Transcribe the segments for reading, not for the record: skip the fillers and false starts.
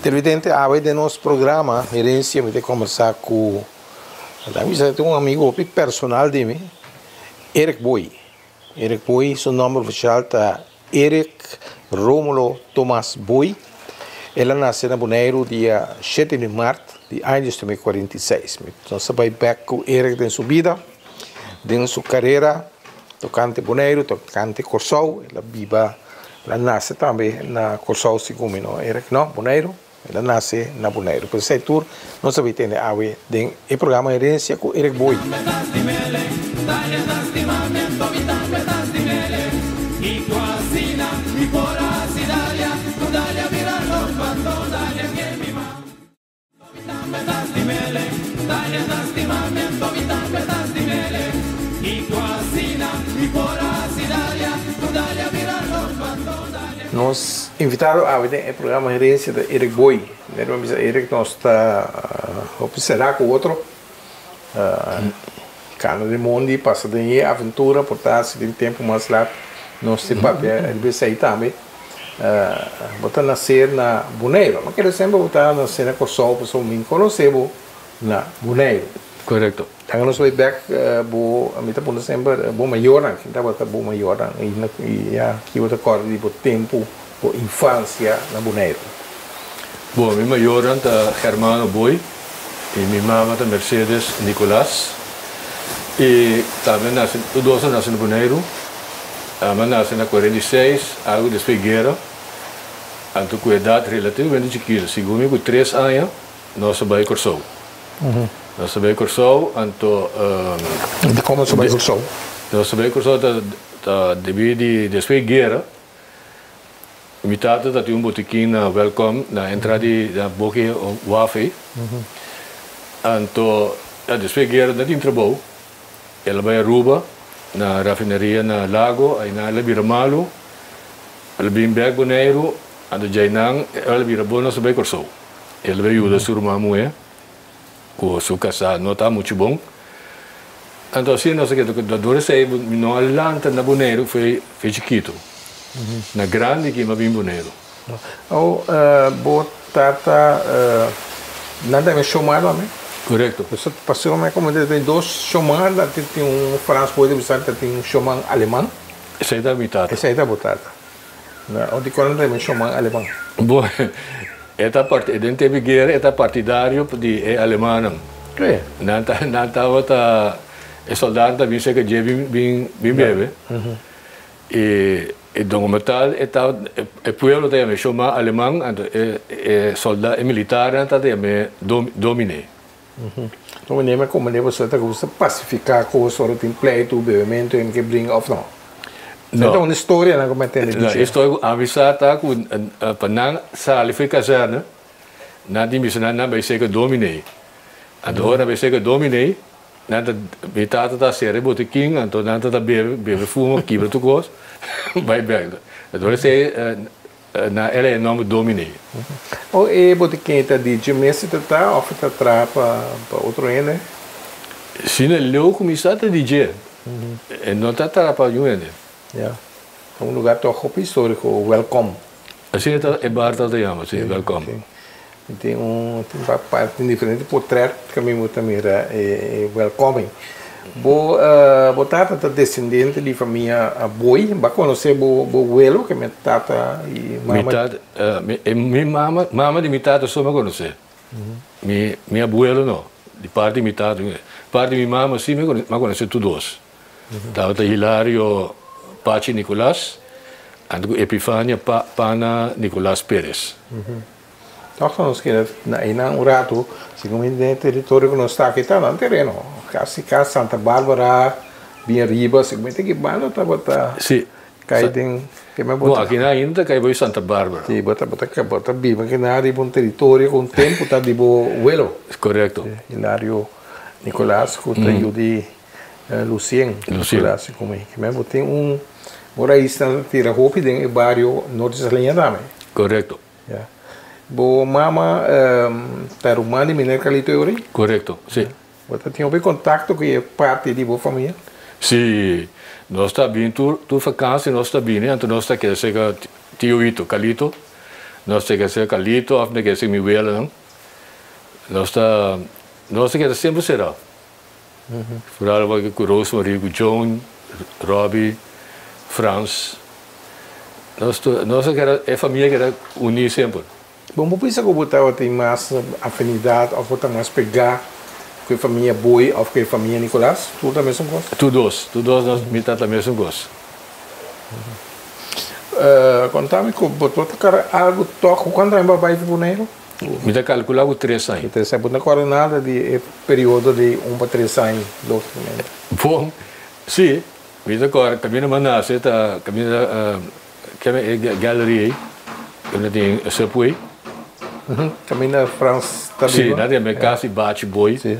Televidente, awe den nos programa Herencia mi ta combersa cu un amigo hopi personal di mi, Eric Booi. Eric Booi su nomber oficial ta Eric Romulo Thomas Booi. El a nace na Boneiru dia shete di mart di aña 1946. Nos a bai bek cu Eric den su bida, den su carera tocante Boneiru, tocante Corsou. El a biba, el a nace tambe na Corsou segun mi no, Eric? No, Boneiru? El a nace na Boneiru. Pues esei tur nos a bai tende awe den e programa Herencia cu Eric Booi. Nos invitado awe den e programa Herencia ta Eric Booi. Nero mi bisa Eric nos ta hopi será ku otro. Kano di mondi pasa den e aventura por ta si den tempo mas lat nos tin papia riba esei tambe. Bo ta nacer na Boneiru. Mi kere semper bo ta nacer na Kòrsou pasobra mi konosé bo na Boneiru. Korekto. Anga nos bai bek bo mi ta puntra semper bo mayornan kin tabata bo mayornan i ya ki bo ta kòrda di bo tempu bo infansia na Boneiru. Bo mi mayornan ta Germano Booi i mi mama ta Mercedes Nicolas i tambe a nase tur dos a nase na Boneiru. Ami a nase na 46 algu despues guera anto ku edat relativamente chikitu segun mi ku tres aña nos a bai Kòrsou. Nos a bai Kòrsou anto. Dikon nos a bai Kòrsou? Nos a bai Kòrsou ta debí di despues guera mi tata ta tin un botikin na Welkom na entrada di na boki waf ei anto despues guera no tin trabou. El a bai Aruba na rafineria na Lago, ainan el a bira malu, el a bin bek Boneiru, anto djainan el a bira bon nos a bai Kòrsou. El a bai yuda su ruman muhé ku su kasá no ta muchu bon. Anto asina nos a keda ku dor esei mi no a lanta na Boneiru foi chikitu. Na grandi ki mi a bin Boneiru. Awo bo tata nan ta shomar tambe? Korekto. Pasobra mi a komenta tin dos shomar, tin un Frans por bisa ta tin un shoman aleman. Esei ta mi tata. Esei ta bo tata. Dikon nan ta yama shoman aleman? Bo e ta den tempu di guera e ta partidario di e alemannan. Nan nan tabata e soldadonan ta bin serka dje bin bebe. E e documental e ta e pueblo ta yama e shoma aleman anto e e solda e militarnan ta yama domine. Domine mi a comprende pasobra ta gusta pacifica cos ora tin pleito, bebemento en ke bringa of no? No. Ta un historianan ku mi a tende di dje. Historia ku ami sa ta ku pa nan sali for e kazerne nan tin bisa nan nan bai serka domine. Anto ora nan bai serka domine Nan ta, mi tata ta sera e botikin, anto nan ta ta bebe, bebe fuma, kibra tur kos, bai bek. Anto esei na el e nomber Dominee. O e botikin ta di dje mes e ta ta of e ta traha pa pa otro hende? Si na leu kuminsá ta di dje. E no ta traha pa niun hende. Ya. Ta un lugar tòg hopi históriko, Welkom. Asina ta e bar ta ta yama, si, Welkom. Tin un tin tin diferente portret ku mi bo ta mira e welkoming. Bo bo tata ta descendiente di famia Booi. Bo a konosé bo bo welo ke mi tata i mama? Mi tata mi mama mama di mi tata so mi a konosé. Mi mi abuelo no. Di parti di mi tata. Parti di mi mama si mi a konosé tur dos. Tabata Hilario Pachi Nicolas. Anto ku Epifania pa Pana Nicolas Perez. Tòg ta nos keda na einan un ratu, segun mi den e teritorio ku nos ta aki ta nan tereno, kasi kas Santa Barbara bien riba, segun mi ta ki banda tabata kai den ke me bo ta. Bon, akinan ainda ta kai bo Santa Barbara. Si, bo ta bo ta bo ta biba akinan riba un teritorio ku un tempu ta di bo welo. Korekto. Hilario Nicolas ku ta yu di Lucien Nicolas segun mi. Ke me bo tin un bo raisnan ta tira hopi den e bario Norte Saliña tambe. Korekto. Ya. Bo mama ta ruman di Meneer Carlito Eury? Korekto, si. Bo ta tin hopi kontakto ku e parti di bo famia? Si. Nos ta bin tur tur vakansi nos ta bini, anto nos ta keda serka tio Ito, Carlito. Nos ta keda serka Carlito òf nos ta keda serka mi welanan. Nos ta nos ta keda semper será. Vooral ku Rosemarie, ku Joan, Robbie, Frans. Nos tur, nos a keda, e famia a keda uní semper. Bo por bisa ku bo tabatin mas afinidat òf bo ta mas pegá ku e famia Boy òf ku e famia Nicolas? Tur ta mesun kos? Tur dos, tur dos nos mi ta ta mesun kos. Konta mi ku bo ta kara algu tòg ku kuantu aña bo a bai for Boneiru? Mi ta kalkulá ku tres aña. Tres aña. Bo no kòrda nada di e periodo di un pa tres aña, lógikamente. Bon, sí. Mi ta kòrda kaminda mi a nase ta kaminda keme e gallery ei, kaminda tin e Subway. Kaminda Frans ta biba. Sí, nan tin e kas di Bachi Boy. Sí.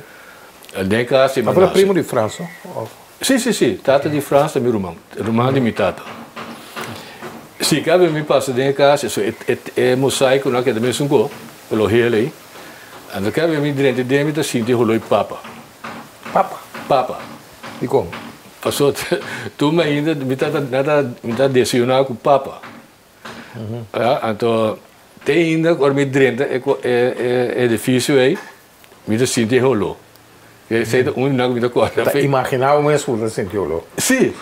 Den kas ei mi a nase. Tabata primo di Frans, no? Òf? Sí, sí, sí. Tata di Frans ta mi ruman. Ruman di mi tata. Sí, kada bes mi pasa den e kas, eso e e mosaikonan keda mesun ko, lo hel ei. Anto kada bes mi drenta den mi ta sinti holoi papa. Papa? Papa. Dikon? Paso tur mainta mi ta mi ta desayuná ku papa. Anto te ainda ora mi drenta e e edifisio ei mi ta sinti e holó. Esei ta un di nan ku mi ta kòrda. Ta imaginá bo mes ku bo ta sinti holó. Sí.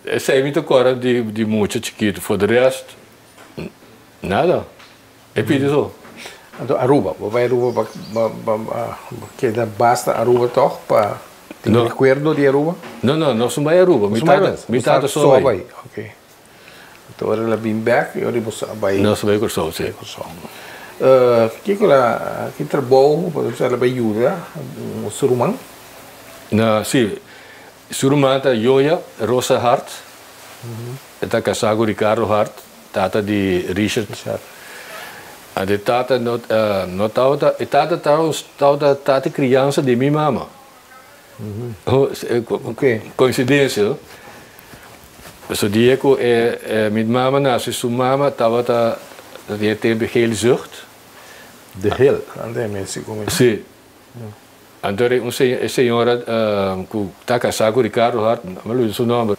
Esei mi ta kòrda di mucha chikitu. For de rest, nada. E pidi so. Anto Aruba, bo bai Aruba pa pa keda basta Aruba tòg pa tin rekuerdo di Aruba? No, no, nos no bai Aruba. Mi tata, mi tata so a bai. Ok. Anto ora el a bin bèk i ora boso a bai. Nos a bai Kòrsou, si. Bai Kòrsou. Kiko la, ki trabou bo ta bai yuda su ruman? Na, si. Su ruman ta Joya Rosa Hart. E ta kasá ku Ricardo Hart, tata di Richard. Anto e tata no no tabata, e tata tabata tata di kriansa di mi mama. Koinsidensia no. Pasobra dia ku e mi mama nase su mama tabata den e tempu geelzucht. De geel, ante mi sigun mi. Si. Anto un e señora ku ta kasá ku Ricardo Hart, mi a lusa su nòmber.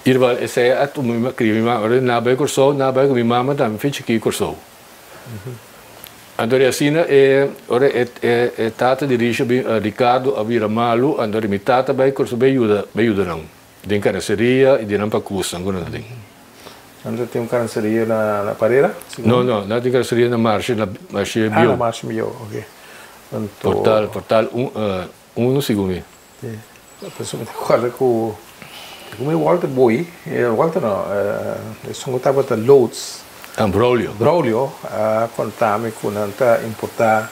Irval esei a tuma mi kria mi mama. Ora nan a bai Kòrsou, nan a bai ku mi mama tambe fin chikí Kòrsou. Anto di asina e ora e e tata di Risha bin Ricardo a bira malu, anto di mi tata bai Kòrsou bai yuda bai yuda nan den karniseria i den nan pakusnan ku nan ta tin. Nan ta tin un karniseria na na Parera? No, no, nan tin karniseria na Marshe na Marshe Bieu. Ah, na Marshe Bieu, oke. Anto. Portal portal un unu segun mi. Pasobra mi ta kòrda ku mi Walter Boy, Walter no, esun ku tabata loods. Ah, Braulio. Braulio a konta mi ku nan ta importá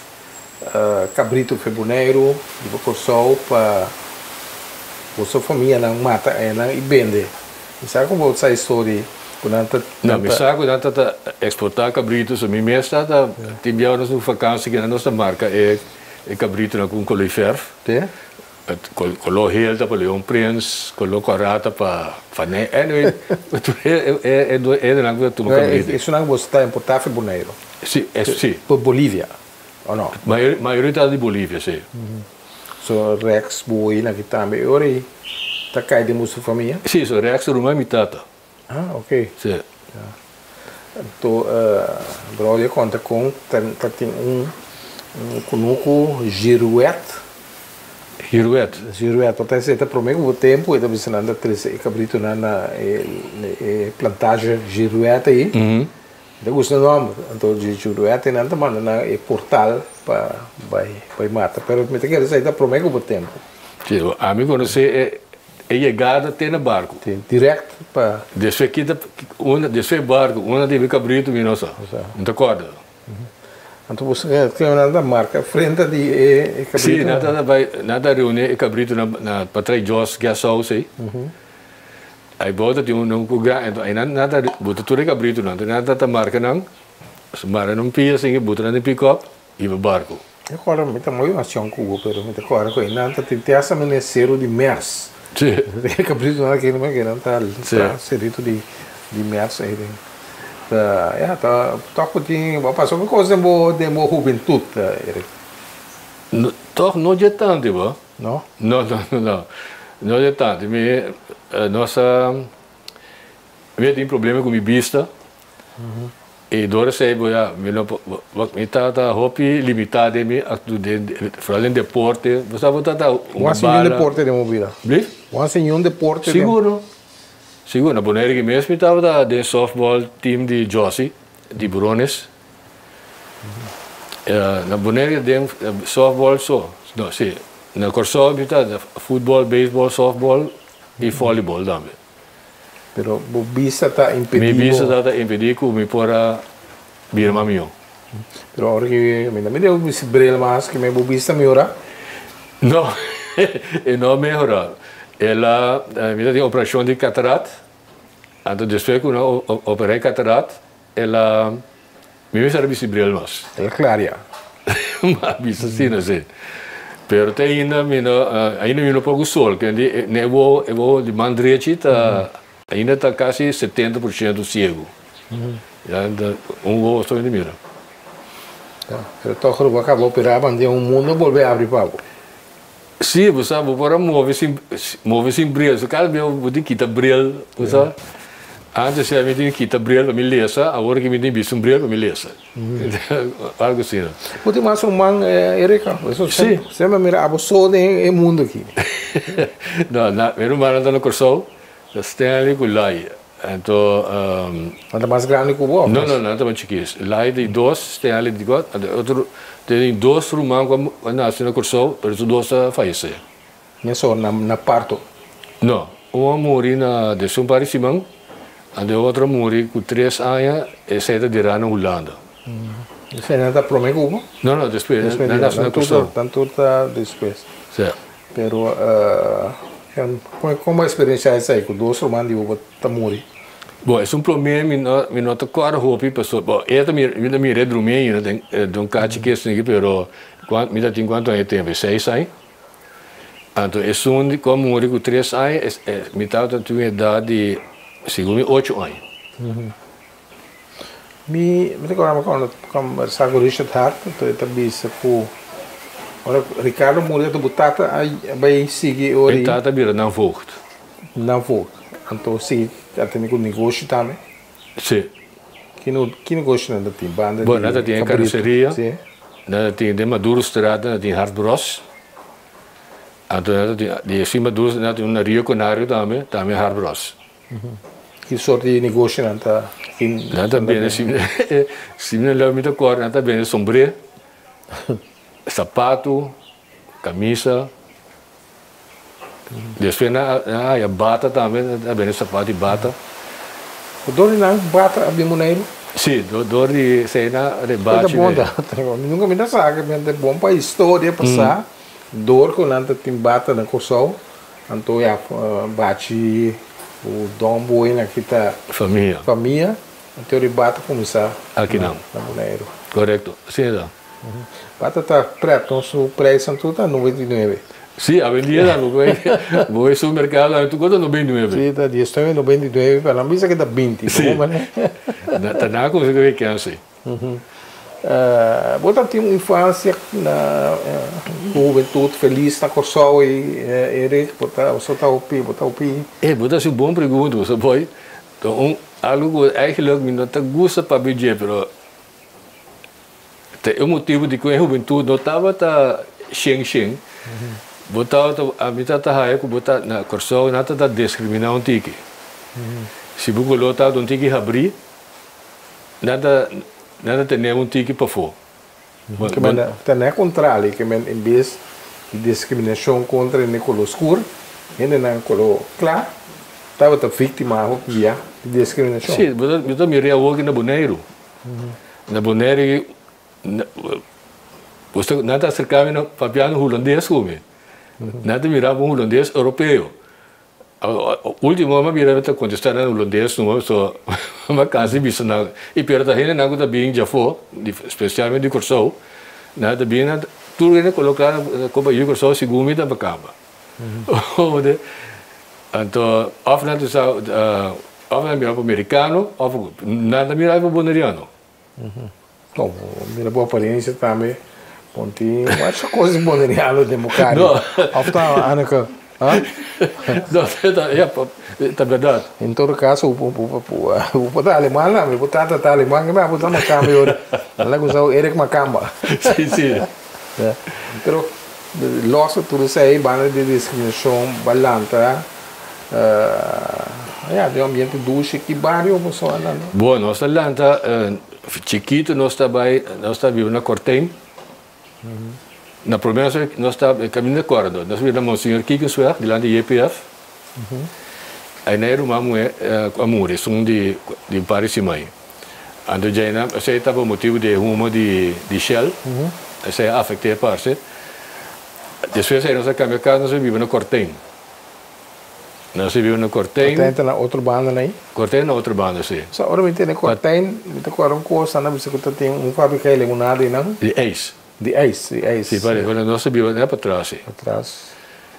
kabritu for Boneiru riba Kòrsou pa boso famianan mata einan i bende. Mi sa ku bo sa e story ku nan ta. No, mi sa ku nan ta ta eksportá kabritu, so mi mes ta ta tin biaha nos un fakansi ku nan nos ta marka e kabritunan ku un koloi fèrf. Te? Koló hel ta pa Leon Prins, koló kòrá ta pa Faney. Anyway, tur e hendenan ku ta tuma kabritu. Esunnan ku bo ta importá for Boneiru? Si, si. For Bolivia, o no? Mayoria ta di Bolivia, si. So Rex Booi na ki tambe e ora ei ta kai den boso famia? Si, so Rex ta ruman mi tata. Ah, ok. Si. Anto Braulio a konta kon ta tin un kunuku girouette. Girouette. Girouette, por ta promé ku bo tempu e ta bisa nan ta trese e kabritunan na e plantage Girouette ei. Mi ta gusta e nòmber. Anto Girouette nan ta manda nan e portal pa bai mata. Pero mi ta kere sa e ta promé ku bo tempu. Si, ami konosé e. E yegada te na barku. Te direct pa. Despues kita unda despues barku unda tin kabritu mi no sa. No ta kòrda. Anto bo sa ke nan ta marka frente di e kabritu? Si, nan ta bai nan ta reuni e kabritu na na patrai Jos Guest House ei. Ai bou ta tin un ku gran anto ai nan nan ta buta tur e kabritunan anto nan ta marka nan mara nan pia asin i buta nan den pick up Riba barco. Mi kòrda mi ta muy emocion ku bo pero mi ta kòrda ku einan ta tin te hasta mene seru di mers. Sí. E kabritu nan aki nan kinan ta Sí. seritu di di mers ei den. Ta ya ta tòg bo tin bo a pasa hopi kos den bo den bo hubentut Eric. No tòg no dje tantu bo. No? No no no no no dje tantu mi nos a mi a tin problema ku mi bista. E dor esei bo ya mi no por mi ta hopi limitá den mi actitud den foral den deporte bo sa bo ta ta un Bo hasi niun deporte den bo bida? Bli? Bo hasi niun deporte den. Sigur sigur na Bonaire aki mes mi tabata den softball team di Jossy di Burones na Bonaire den softball so no si na Kòrsou mi ta futbol beisbol softball i volleyball tambe. Pero bo bista ta impedí bo. Mi bista ta impedí ku mi por a bira mas mihó. Pero ora ki mi ta mira bo bisti bril mas ki mi bo bista mihorá? No, e no a mehorá. El a, mi ta tin operashon di katarat, anto despues ku nan operá e katarat, el a, mi mester a bisti bril mas. El a klaria. M'a bisa asina, si. Pero te ainda mi no, ainda mi no por ku sol, kende e wowo, e wowo di man drechi ta, ainda ta kasi 70% siegu. Ya, un wowo so mi ta mira. Ya, pero tòg bo a kaba operá manera un mundo bolbe abri pa bo. Si, bo sa, bo por a move sin, move sin bril. So kada bia bo tin kita bril, bo sa. Antes si mi tin kita bril pa mi lesa, awor ki mi tin bisti un bril pa mi lesa. Algo asina. Bo tin mas ruman, Erika? Si. Semper mira abo so den e mundo aki. No, na, mi rumannan ta na Kòrsou, ta Stanley ku Lai. Anto. Nan ta mas grandi ku bo? No, no, nan ta mas chikis. Lai di dos, Stanley di kuat, anto e otro, tin dos ruman ku a nase na Kòrsou, pero su dos a fayesé. Mesora na na parto? No, un a muri na des un par di siman, anto e otro a muri ku tres aña, esei ta dirá na Hulanda. Esei nan ta promé ku bo? No, no, despues, nan nase na Kòrsou. Nan tur ta despues. Sí. Pero como experiencia esai cu dos ruman di bo ta muri? Bon, esun prome mi no mi no ta corda hopi pasobra bon e ta mira mi ta mira e drumi ainda den den un cachi ki esaki pero mi ta tin cuanto aña e tempo seis aña anto esun di cu a muri cu tres aña mi tabata tin un edad di segun mi ocho aña. Mi mi ta kòrda mi kòmbersá ku Richard Hart, anto e ta bisa ku ora Ricardo muri anto bo tata a bai sigui ora E tata bira nan voogd. Nan voogd. Anto sigui a tene ku negoshi tambe? Si. Ki ki negoshi nan ta tin banda di Bon, nan ta tin e karroseria, nan ta tin den Madurostraat nan ta tin Hart Bros, anto nan ta tin di e Madurostraat nan ta tin un na Rio Conario tambe, tambe Hart Bros. Ki sort di negoshi nan ta tin? Nan ta bende, si mi no leu mi ta kòrda, nan ta bende sombré, sapatu, kamisa. Despues nan a haya bata tambe, nan ta bende sapatu i bata. Dor di nan bata a bin Boneiru? Si, dor di esei nan rebachi. Ta bon ta, nunka mi ta sa, ta bon pa historia pa sa dor ku nan ta tin bata na Kòrsou. Anto ya bachi ku Don Boy na kita Famia. Famia. Anto riba ta kuminsá Akinan. Na Boneiru. Korekto. Asina ta. Bata ta pret no su prijs anto ta 99. Si, awendia ta bo bai bo bai supermerkado awe tur kos ta 99. Si, ta 19,99 pero nan bisa ke ta 20. Si. Ta nan a kuminsá ku e kensi. Bo ta tin un infansia na hubentud felis na Kòrsou i Erik? Bo ta bo ta hopi bo ta hopi. E bo ta hasi un bon pregunta bo sa boy. Ta un algu ku eigenlijk mi no ta gusta papia dje pero ta e motibu dikon e hubentud no tabata shen shen. Bo tabata ami tabata haya ku bo ta na Kòrsou nan tabata diskriminá un tiki. Si bo koló tabata un tiki habrí. Nan ta nan ta tene un tiki pafó. Ke men ta ne kontrali, ke men en bes di diskriminashon kontra hende koló skur. Hendenan koló kla tabata víktima hopi bia di diskriminashon. Sí, bo ta mira awor aki na Boneiru. Na Boneiru nan ta aserká mi papiando hulandes ku mi. Nan ta mira bo un hulandes europeo. Ultimo mi a bira mi ta kontestá nan hulandes numa so mi a kansa di bisa nan i pero ta hendenan ku ta bin djafó spesialmente di Kòrsou nan ta bin nan tur hende koloká na kopa yu Kòrsou segun mi ta kaba. Anto òf nan ta sa òf nan ta mira pa merikano òf nan ta mira pa boneriano. No, mira bo apariencia tambe. Ponti masha cos di boneriano den bo cari. No. Of ta Anneke? Ha? No, ta, ja, ta berdad. En todo caso, bo, bo, bo, bo por ta aleman tambe. Bo tata ta aleman, ke bo ta makamba yori. Nan la kusa Eric Makamba. Si, si. Ja. Pero los di tur esei, banda di discriminacion, ba lanta, Ja, den un ambiente dushi. Ki bario boso a lanta? Bon, nos a lanta chikitu, nos ta bai, nos ta biba na Kortijn. Na prome nos nos ta kaminda Kòrdò, nos biba na Monseñor Kiekensweg, dilanti JPF. Ai na e ruman muhé ku a muri, esun di di un par di simai. Anto djei nan, esei tabata motibu di e humo di di Shell, esei a afekt'é parse. Despues ei nos a kambia kas, nos a biba na Kortijn. Nos a biba na Kortijn. Kortijn ta na otro banda nei? Kortijn na otro banda, si. So, ora mi tende Kortijn, mi ta kòrda un kos, nan a bisa ku ta tin un fábrika di limonada einan. Di ijs. Di ijs, di ijs. Si, pare, pero nos ta biba net patras, si. Patras.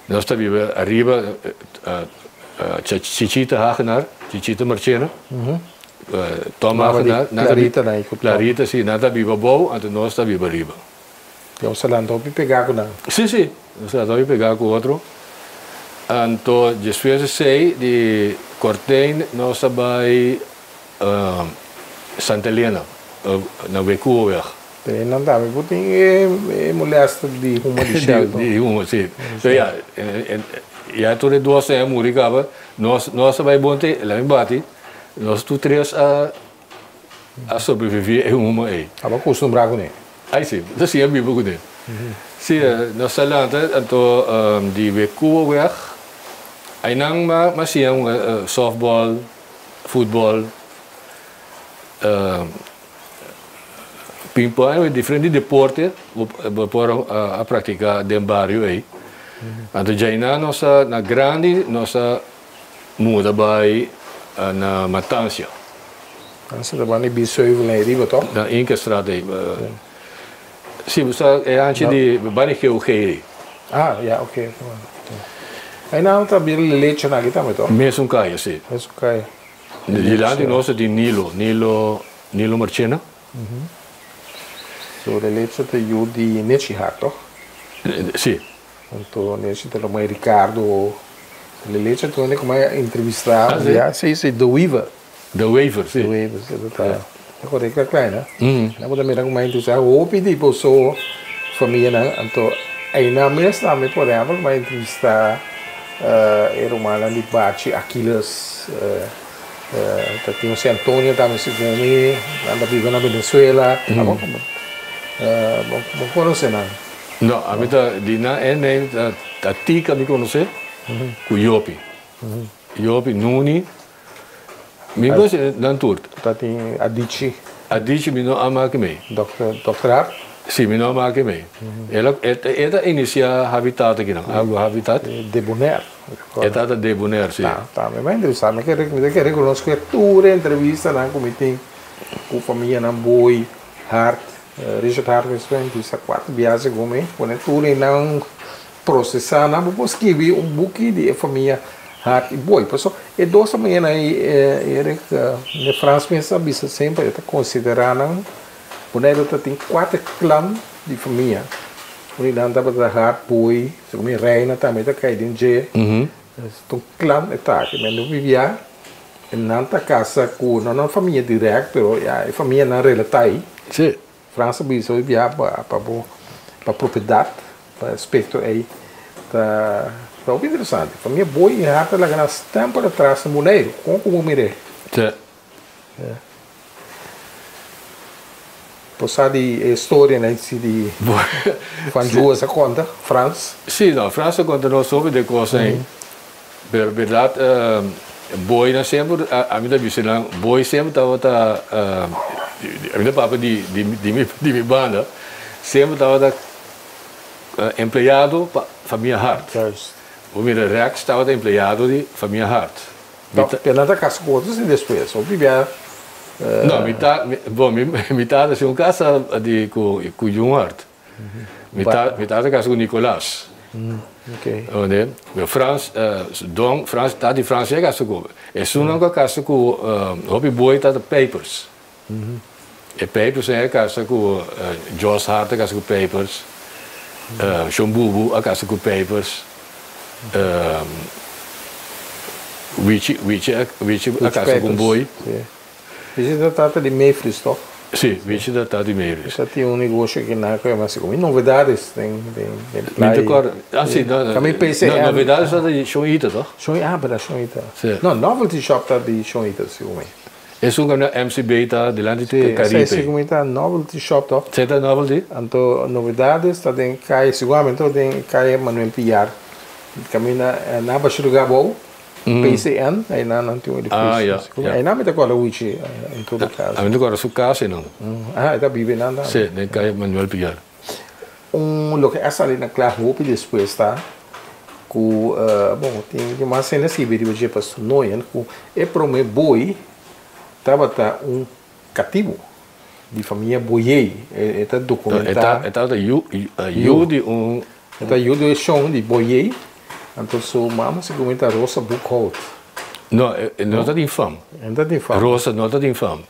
Nos ta biba ariba Chichita Hagenaar, Chichita Marchena, Tom Hagenaar. Clarita nan ei ku Tom. Clarita, si, nan ta biba abou, anto nos ta biba ariba. Nos a lanta hopi pegá ku nan. Sí, sí, nos a lanta hopi pegá ku otro. Anto despues di esei di Kortijn nos a bai Santa Elena, na Wekuweg. Pero nan tambe por tin e molèster di huma di Shell, no? Di huma, sí. So ya, ya tur e dos a muri kaba, nos nos a bai bonte, laga mi bati, nos tur tres a a sobreviví e huma ei. Abo a kustumbrá kuné? Ai si, nos a siña biba kuné. Si, nos a lanta anto di Wekuweg, einan m'a siña hunga sòftbòl, futbòl, pingpong, diferente deporte bo por a praktiká den bario ei. Anto djainan nos a, na grandi nos a Muda bai na Matansia. Matansia ta banda di Biesheuvel ei riba toch? Na Inkestraat ei. Si, bo sa e hanchi di banda di GOG ei. Ah, ya, oke. Einan ta bira Lelecha aki tambe toch? Mesun kaya, si. Mesun kaya. Dilanti nos ta tin Nilo, Nilo, Nilo Marchena. So Lelecha ta yu di Nechi Hart toch? Si. Anto Nechi ta lomai Ricardo Lelecha ta wende kuma a entrevista un dia. Si, si, De Wever. De Wever, si. De Wever, si. Ta ta correcta klein, hè? Nan bo ta mira kuma a entrevista hopi di boso famianan. Anto einan mes tambe, por ehempel, kuma a entrevista e rumannan di Bachi Aquiles, ta tin José Antonio tambe segun mi, nan ta biba na Venezuela. Abo bo conoce nan? No, ami ta di nan e name ta ta Tika mi konosé ku Yopi. Yopi, Nuni, mi konosé nan tur. Ta tin Adichi. Adichi mi no a maki mei. Dokter Dokter Hart? Si, mi no a maki mei. El a e ta inisiá Habitat akinan, Agua Habitat. Debonair. E tata Debonair, si. Ta, ta. Mi a entrevistá, mi ke mi ta kere konosko tur e entrevistanan ku mi tin ku famianan Boy, Hart. Richard Hart mester a entrevista kuater biaha segun mi. Pone tur e nan prosesá nan bo por skibi un buki di e famia Hart i Boy. Pasobra e dos famianan ei Erik de Frans mes a bisa semper e ta konsiderá nan Boneiru ta tin kuater klan di famia. Un di nan tabata Hart, Boy, segun mi Reina tambe ta kai den dje. Ta un klan e ta aki. Men no bibia Nan ta casa cu no nan famia direct pero ya e famianan relata ahi. Sí. Frans a bisa hoy bia pa pa bo pa propiedad pa aspecto ey ta ta hopi interesante. Famia Boy y Hart a laga nan stamp atras na Boneiru. Con cu bo mir'e? Sí. Ya. Bo sa di e historianan si di Van Joos a conta, Frans? Sí, no, Frans a conta nos hopi de cosnan ey. Pero berdad Boy nan semper ami ta bisa nan Boy semper tabata ami ta papia di di mi di mi banda semper tabata empleado pa famia Hart. Juist. Bo mira Rex tabata empleado di famia Hart. Mi ta. Pero nan ta casa cu otro si despues o bibia. No mi ta bon mi mi tata si un casa di cu cu Jun Hart. Mi ta mi tata casa cu Nicolas. Okay. Oné Frans don Frans tata di Frans ya casa cu esunnan cu a casa cu hopi boy tata Pijpers. E Pijpers a casa cu Jos Hart a casa cu Pijpers. Shon Bubu a casa cu Pijpers. Wichi Wichi Wichi a casa cu un boy. Wichi ta tata di Mefris toch? Si, Wichi ta tata di Mefris. Ta tin un negoshi aki na ku yama así komo Novedades den den playa. Mi ta kòrda, ah si, no, Kami PCN. No, Novedades ta di Shon Ita toch? Shon, ah berdad Shon Ita. Si. No, Novelty Shop ta di Shon Ita segun mi. Esun ku na MCB ta dilanti Si, Caribe. esei segun mi ta Novelty Shop toch? Si ta Novelty. Anto Novedades ta den kaya, seguramente ta den kaya Manuel Piar. Kaminda na Bashir Gabou. PCN, einan nan tin un edifisio. Ah, ya, ya. Einan mi ta kòrda Wichi en todo kaso. Ami ta kòrda su kas einan. Ah, e ta biba einan tambe. Si, den kaya Manuel Piar. Un loke a sali na kla hopi despues ta ku, bon, tin mas hende a skibi riba dje Pastor Noyen ku e promé boi tabata un katibu di famia Boyey. E ta dokumentá. E tabata yu yu di un. E ta yu di e shon di Boyey. Anto su mama segun mi ta Rosa Boekhout. No, e no ta di fam. E no ta di fam. Rosa no ta di fam.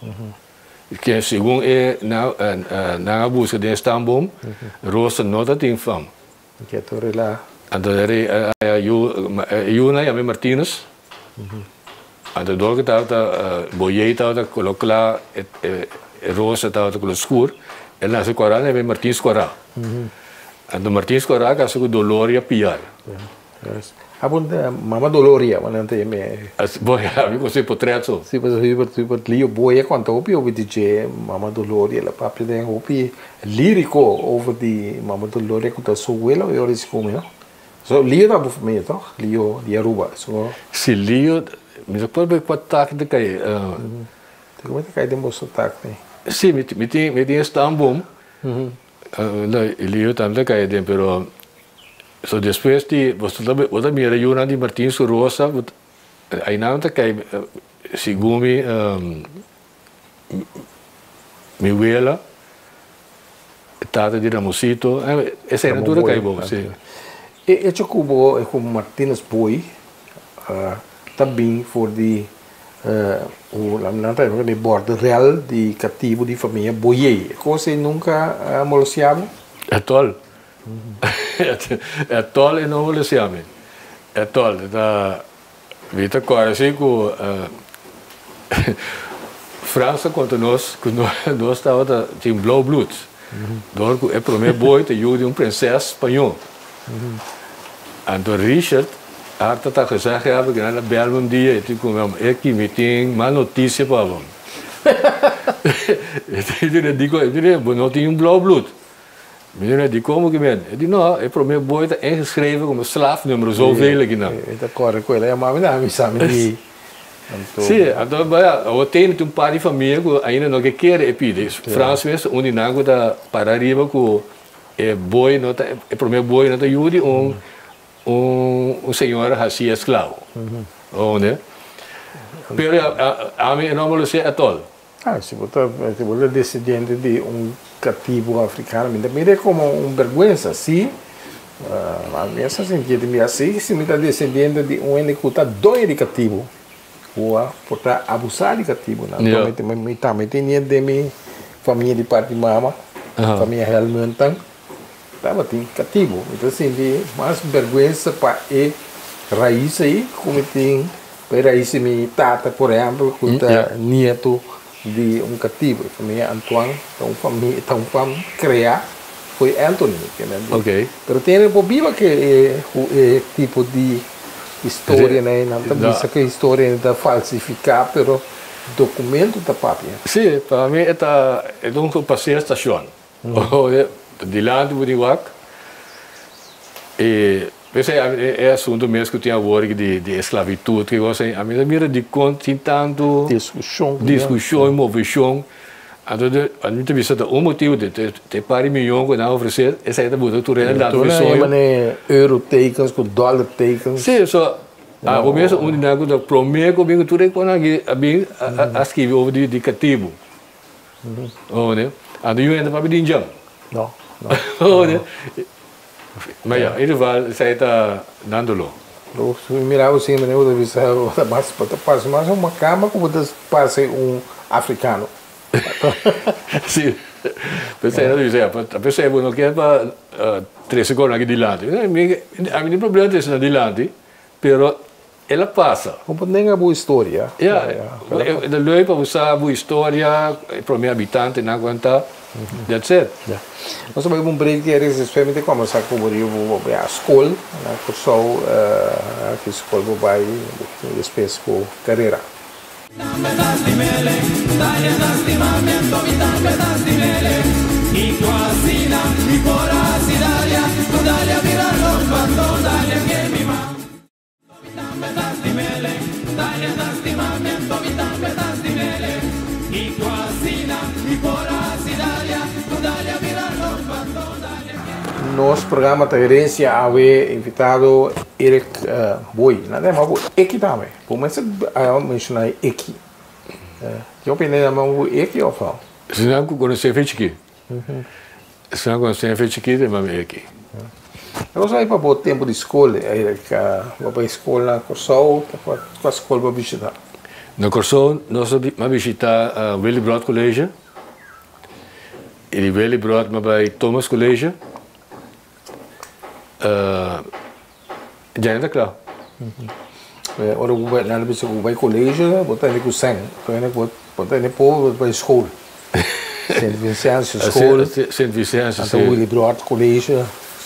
Ke segun e nan a buska den e stamboom, Rosa no ta tin fam. Ke tur e la. Anto e yunan yama Martinus. Anto dor ku tabata Boyey tabata kolo kla, e Rosa tabata kolo skur, el nase kòrá nan yama Martins Kòrá. Anto Martins Kòrá kasa ku Doloria Piar. Abo mama Doloria bo nan ta yam'é. Bo ya mi konosé potret so. Si pasobra hubert Leo Boy a konta hopi hopi di dje mama Doloria el a papia den hopi liriko over di mama Doloria ku ta su wela ora di skumi no. So Leo ta bo famia toch? Leo di Aruba so. Si Leo mi ta por bai kua tak ta kai. Ta kuma ta kai den boso tak mi. Si mi tin mi tin e stamboom. No Leo tambe ta kai aden pero so despues di bo ta mira yunan di Martin su Rosa ainan ta kai segun mi mi wela tata di Ramosito eseinan tur ta kai bo si. E echo ku bo ku Martinus Boy ta bin for di nan ta yama di borderel di katibu di famia Boyey e kos ei nunka a molestia bo? Etol etol e no molestia mi etol ta mi ta kòrda si ku Frans a konta nos ku nos tabata tin blauw bloed dor ku e promé boy ta yu di un prinses spañó. Anto Richard harta ta gezegd hebben ku nan a bèl mi un dia i tin ku mi e ki mi tin mal notisia pa bo. E di dikon? E di bo no tin un blauw bloed. Mi di dikon bo ki men? E di no e promé boy ta ingeschreven komo slaaf numero zoveel akinan. E ta kòrda ku el a yama mi nan a bisa mi di anto. Si, anto baya awor tene tin un par di famia ku ainda no ke kere e pidi. Frans mes ta un di nan ku ta para riba ku E boi no ta, e prome boi no ta yu di un un señora haci esclavo. Ounde? Pero ami e no molestia atol. Ah, si bo ta, si bo ta descendiente di un catibo africano, mi ta mira como un berguensa, si. Mi a sa sinti di mi asi, si mi ta descendiente di un hende cu ta doño di catibo, cu a por ta abusa di catibonan. Mi tambe tenia den mi Famia di parti mama, famia Helmuntan, tabatin katibu. Mi ta sinti mas bèrgwensa pa e rais ei ku mi tin, pa e rais di mi tata, por ehèmpel, ku ta nietu di un katibu. E famia Antoine ta un famia, ta un fam kreá fo'i Anthony. Pero tene por biba ku e tipo di historianan ei, nan ta bisa ku e historianan ta falsifiká, pero. Documento ta papia. Sí, pa mi e ta e ta un paseo stacion. Dilanti bo di wak e. Esei e asuntu mes ku tin awor di di esclavitud ki kos ei. Ami ta mira dikon tin tantu Diskushon. Diskushon i moveshon. Anto ami ta bisa ta un motibu ta e par di miyon ku nan a ofresé esei ta buta tur hende lanta ku e soño. Tur nan euro tekens ku dollar tekens. Si, so abo mes un di nan ku ta promé ku bin ku tur e kosnan aki a bin a skibi over di katibu. Anto yu hende papia di injan. No, no. Ma ya, in ieder geval, esei ta nan doló. Lo mi mira bo siempre bo ta bisa bo ta mas bo ta parse mas un makamba ku bo ta parse un afrikano. Si, p'esei nan ta bisa ya, p'esei bo no kier pa trese kos nan aki dilanti. Mi ami tin problema trese nan dilanti, pero el a pasa. Bo por nenga bo historia. Ya, e ta leuk pa bo sa bo historia, e prome habitantenan ku nan ta, that's it. Ya. Nos a bai un break di Eric, despues mi ta kombersa ku bo riba bo bai a skol na Kòrsou, ki skol bo bai, despues bo karera. Nos programa ta Herencia awe invitado Eric Boy. Nan ta yama bo Eki tambe. Bo mester a menciona e Eki. Tin hopi hende yama bo Eki of no? Si nan ku konosé fe chikí. Esnan ku a fe chikito e mami eki. Nos bai pa bo tempu di skol, Eric. Bo bai skol na Kòrsou, kua skol bo bishitá? Na Kòrsou nos a bishitá Willibrord College i di Willibrord mi a bai Thomas College. Dja ta kla. Ora ku bo nan bisa ku bo bai kolegio, bo ta hende ku sèn. Bo ta hende pober, bo ta bai skol. Sint Vincentius School. Sint Vincentius, si. Anto Willibrord College.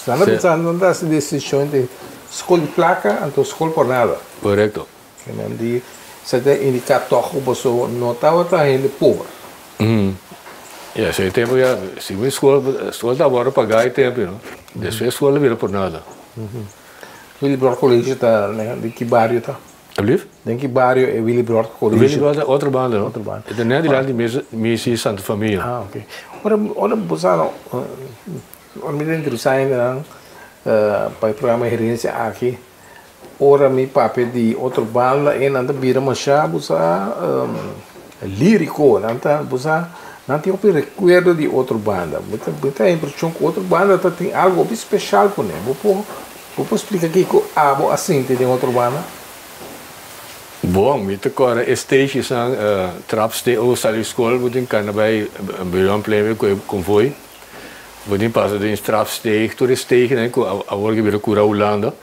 Nan ta bisa, nan ta hasi distinshon entre skol di plaka anto skol por nada. Korekto. Nan di, esei ta indiká tòg ku boso no tabata hende pober. Ya, esei tempu ya, si bo skol, skol ta wòrdu pagá e tempu, no. Despues skol a bira por nada. Willibrord College ta den ki bario ta? Alblief? Den ki bario e Willibrord College? Willibrord ta otro banda, no? Otro banda. E ta net dilanti misa Santa Famia. Ah, ok. Ora, ora bo sa no, ora mi ta entrevistá hendenan pa e programa Herencia aki, ora mi papia di otro banda e nan ta bira masha bo sa lirico, nan ta bo sa nan tin hopi recuerdo di otro banda. Mi ta mi ta impresion cu otro banda ta tin algo hopi special cune. Bo por bo por splica kico abo a sinti den otro banda? Bon, mi ta corda e stagesnan, trapste o sali scol bo tin cana bay Beulenplein cu e convoy. Bo tin pasa den strafsteeg, tur e steegnan ku awor ke bira kura Hulanda.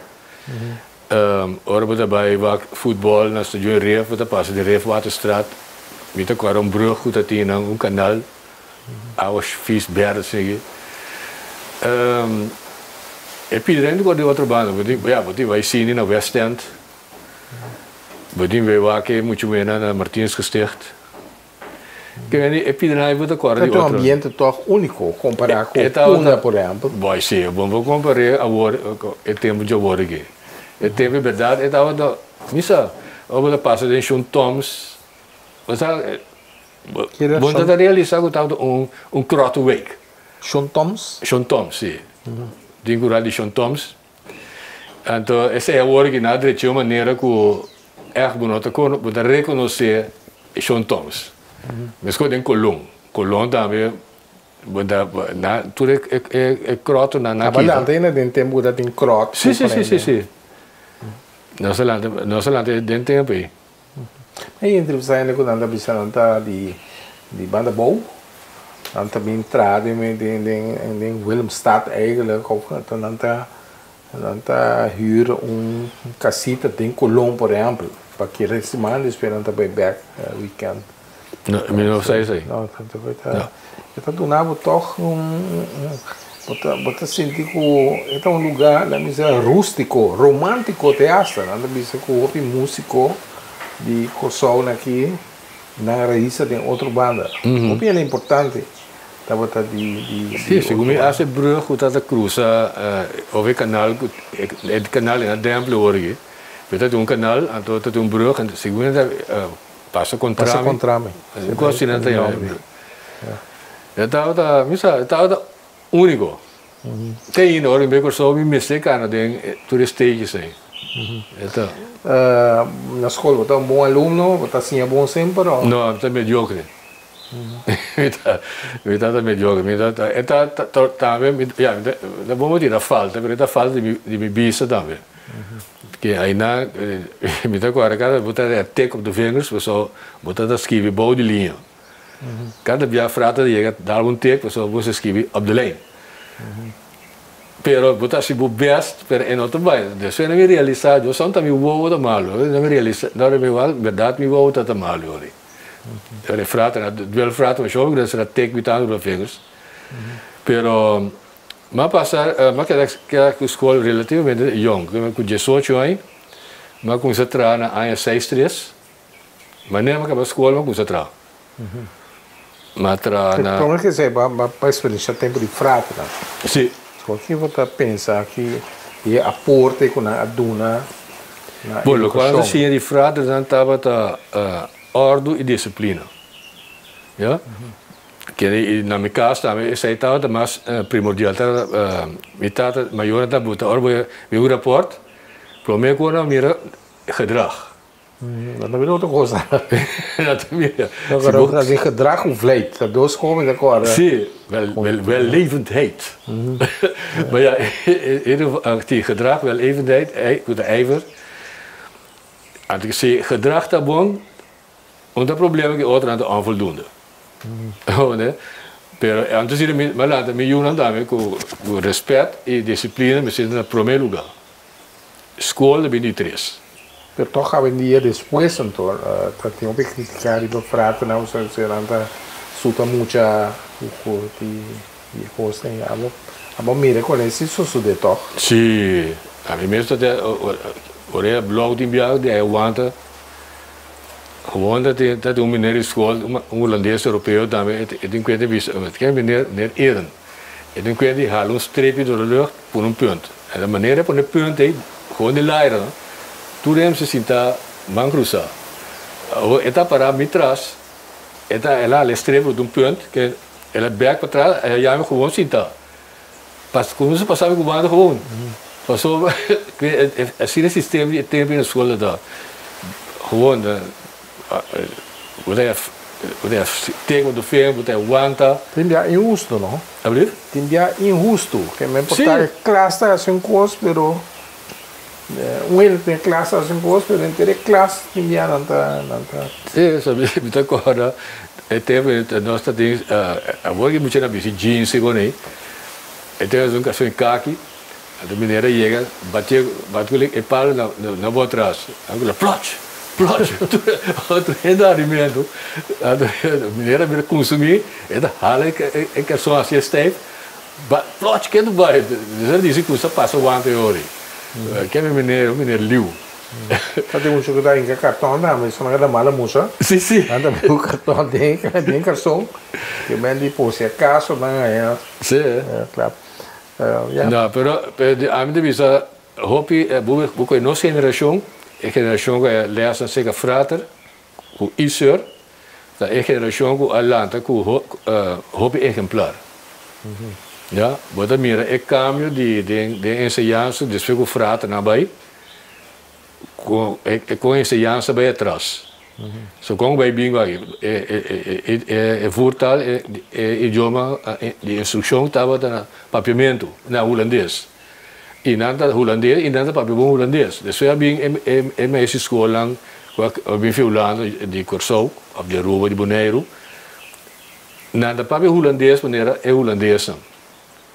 Ora bo ta bai wak futbòl na stadion Rif, bo ta pasa den Rif Waterstraat. Mi ta kòrda un brùg ku ta tin nan, un kanal, awa fis bèrdè sigui. E pideren ta kòrda di otro banda, bo tin, ya, bo tin bai sini na West End, bo tin bai wak e muchu mena na Martinusgesticht. E pidranan bo ta kòrda di otro. Ta un otro. ambiente tòg úniko kompará ku Punda, por ehèmpel. Bòi si, bo por kompar'é awor e tempu dje awor aki. E tempu e bèrdat e tabata, mi sa, ora bo ta pasa den Shon Toms, bo sa, bo no ta realisá ku tabata un un kròt wijk. Shon Toms? Shon Toms, si. Den kural di Shon Toms. Anto esei awor aki nan a drecha un manera ku ègt bo no ta kono, bo ta rekonosé Shon Toms. Meskos den Colon. Colon tambe bo ta nan tur e e e kròtonan nan a kita. Tabata lanta ainda den tempu ku tabatin kròt. Si si si si si. Nos a lanta nos a lanta den tempu ei. E entrevista hende ku nan ta bisa nan ta di di banda bou, nan ta bin traha den den den den Willemstad eigenlijk of nan ta nan ta huur un casita den Colon por ehempel pa keda e siman despues nan ta bai bek weekend. No, mi no sa esei. No, ta e ta duna bo tog un bo ta bo ta sinti ku e ta un luga nan bisa rústiko, romántico te asta. Nan ta bisa ku hopi músiko di Kòrsou na aki nan raisa den otro banda. Hopi hende importante. Tabata di di Sí, segun mi hace brug ku ta cruza of e canal ku e canal na Dempel hoor aquí. Pero ta un canal, anto ta un brug, en segun mi ta pasa contra Pasa mi. Contra mi. Ku asina ta yama. E tabata, mi sa, e tabata úniko. Te ainda ora mi bai Kòrsou mi mester kana den tur e stages ei. E ta. Na skol bo ta un bon alumno, bo ta siña bon semper o? No, mi ta mediocre. Mi ta ta mediocre. Mi ta e ta tambe mi ya mi ta bon tira falta pero e ta falta di mi bista tambe. Ke ainan mi ta kòrda kada bo ta tik op de vingers pasobra bo ta ta skibi bou di liña. Kada bia frater ta yega dal un tik pasobra bo ta skibi op de lijn. Pero bo ta hasi bo best pero e no ta bai. Despues mi realisa Dios santo mi wowo ta malu. Mi realisa berdad mi wowo ta ta malu yori. Ora e frater a duel frater masha hopi grandi a tik mi tantu riba vingers. Pero mi a pasa mi a keda keda ku skol relativamente yong ku diesocho aña mi a kuminsá traha na aña seis tres. Manera mi a kaba skol mi a kuminsá traha. Mi a traha na. Prome ke esei bo a eksperenshá tempu di fraternan. Si. So ki bo ta pensa ki e aporte ku nan a duna na Bon, lokual edukashon? a siña di fraternan tabata òrdu i disiplina. Ya. Kende i na mi kas tambe esei tabata mas primordial. Tabata mi tata mayornan ta buta ora bo bin un rapòrt, prome ku nan mira gedrag. Dat ta bira otro cosa. Dat ta bira. No, pero dat tin gedrag of vleet. Dat dos komen ta kòrda. Sí, wel, wellevendheid. Maar ja, in ieder geval, tin gedrag, wellevendheid, ku ta ijver. Anto ku si gedrag ta bon, un ta problema ku e otronan ta onvoldoende. Hoor. Pero anto si mi a lanta mi yunan tambe ku respet i disiplina mester ta na prome luga. Skol ta bin di tres. Pero tog awendia despues anto ta tin hopi critica riba fraternan pasobra si nan ta suta mucha ku di e kosnan abo abo mira con esi sosode tog. Si, ami mes ta ora e blog tin biaha di a wanta gewoon ta tin ta tin un meneer di skol un hulandes europeo tambe e tin kuenta bisa ken meneer meneer Eren e tin kuenta di hala un streepje door de lucht pone un punt. En de manera e pone punt ei, gewoon den laira no, tur hende mester sinta man krusa. Awor e ta para mi tras, e ta el a hala e streep rond un punt, ke el a bek patras, el a yami gewoon sinta. Pas ku nos a pasa mi ku banda gewoon. Pasobra asina e sistema di e tempu na skol ta. Gewoon bo ta bo ta teken bo ta firma, bo ta wanta. Tin bia inhusto no? Ablief? Tin bia inhusto, ke men por ta klas ta hasi un kos pero un hende den klas ta hasi un kos pero henter e klas tin bia nan ta nan ta. Si, sabi mi ta kòrda e tempu nos ta tin awor ki muchanan a bisti jeans i konei e tempu nos un kaki anto meneer a yega bati bati ku e palo na na bo atras a kula ploch ploch otro hende a harimentu anto meneer a bira kunsumí. E ta hala e karson hacia stijf, ba ploch kende bai. Nos a disi ku sa pasa wanta e ora ei. Kende meneer, un meneer liu. Ta tin mucha ku ta hinka karton tambe, esnan ka ta mala mucha. Si, si. Nan ta pui karton den den karson, ke men di por si akaso nan haña. Si. Klap. Ya. No, pero ami ta bisa hopi, bo ku e nos generashon, e generashon ku a lès na seka frater, ku Isur ta e generashon ku a lanta ku hopi ehemplar. Ya, bo ta mira e kambio di den den enseñansa despues ku fraternan a bai, ku e kon enseñansa bai atras. So kon bai bin aki e e e voertaal e idioma di instrukshon tabata na papiamentu, na hulandes. I nan ta hulandes i nan ta papia bon hulandes. Despues a bin e meisje skolnan ku a bin fi Hulanda di Kòrsou òf di Aruba di Boneiru. Nan ta papia hulandes manera e hulandesnan.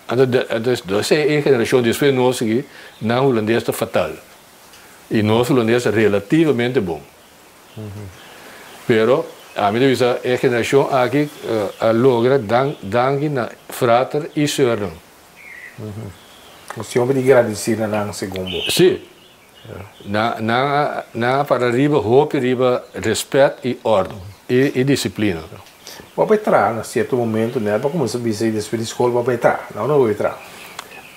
Anto esei e generashon despues nos aki nan hulandes ta fatal. I nos hulandes ta relativamente bon. Pero ami ta bisa e generashon aki a logra danki na frater i sùrnan. Nos tin hopi di gradisí na nan segun bo. Sí. Nan nan a para riba hopi riba respet i òrdu i disiplina. Bo a bai traha na sierto momento, nèt bo a kuminsá bisa i despues di skol bo a bai traha. Na unda bo a bai traha?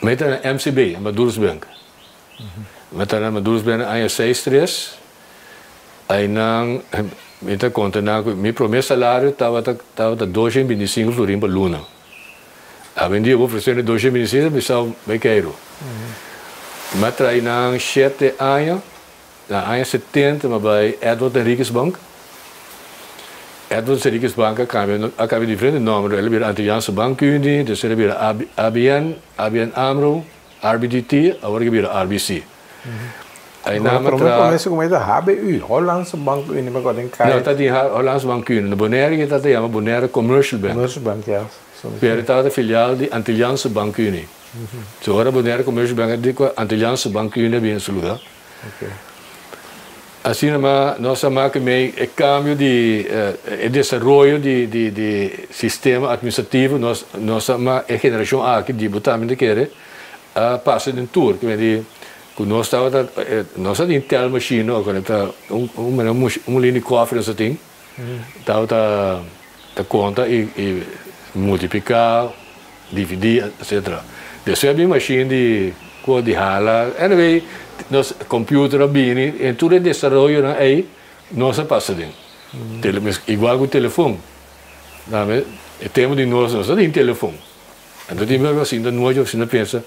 Mi a traha na MCB, Maduros Bank. Mi a traha na Maduros Bank na aña seis tres. Einan mi ta konta nan ku mi promé salario tabata tabata 225 florin pa luna. Awendia bo ofresé mi 225 mi sa bai keiru. Mi a traha einan shete aña. Na aña 70 mi a bai Edward Henriquez Bank. Edward Henriquez Bank a kambia a kambia diferente nòmber, el a bira Antilliaanse Bank Unie, despues el a bira ABN, ABN AMRO, RBDT, awor ke bira RBC. Einan mi a Promé traha. promé segun mi ta HBU, Hollandse Bank Unie, mi acorda den No, kai. ta tin Hollandse Bank Unie. Na Bonaire ke ta ta yama Bonaire Commercial Bank. Commercial Bank, ya. Pero e tabata filial di Antilliaanse Bank Unie. So ora Bonaire Commercial Bank a di ku Antilliaanse Bank Unie a bini na su luga. Asina ma nos a maka mei e kambio di e desaroyo di di di sistema atministrativo nos nos a ma e generashon aki di bo tambe ta kere a pasa den tur ke mei di ku nos tabata nos a tin tel machine no ku ta un un manera un molin di kofi nos a tin tabata ta konta i i multipliká Dividi etcetera. Despues a bin machine di cu di hala. Anyway, nos computer a bini en tur e desaroyonan ey nos a pasa den. Igual cu telefon. Tambe e tempo di nos, nos no tin telefon. Anto tin bes asinta nochi asinta pensa,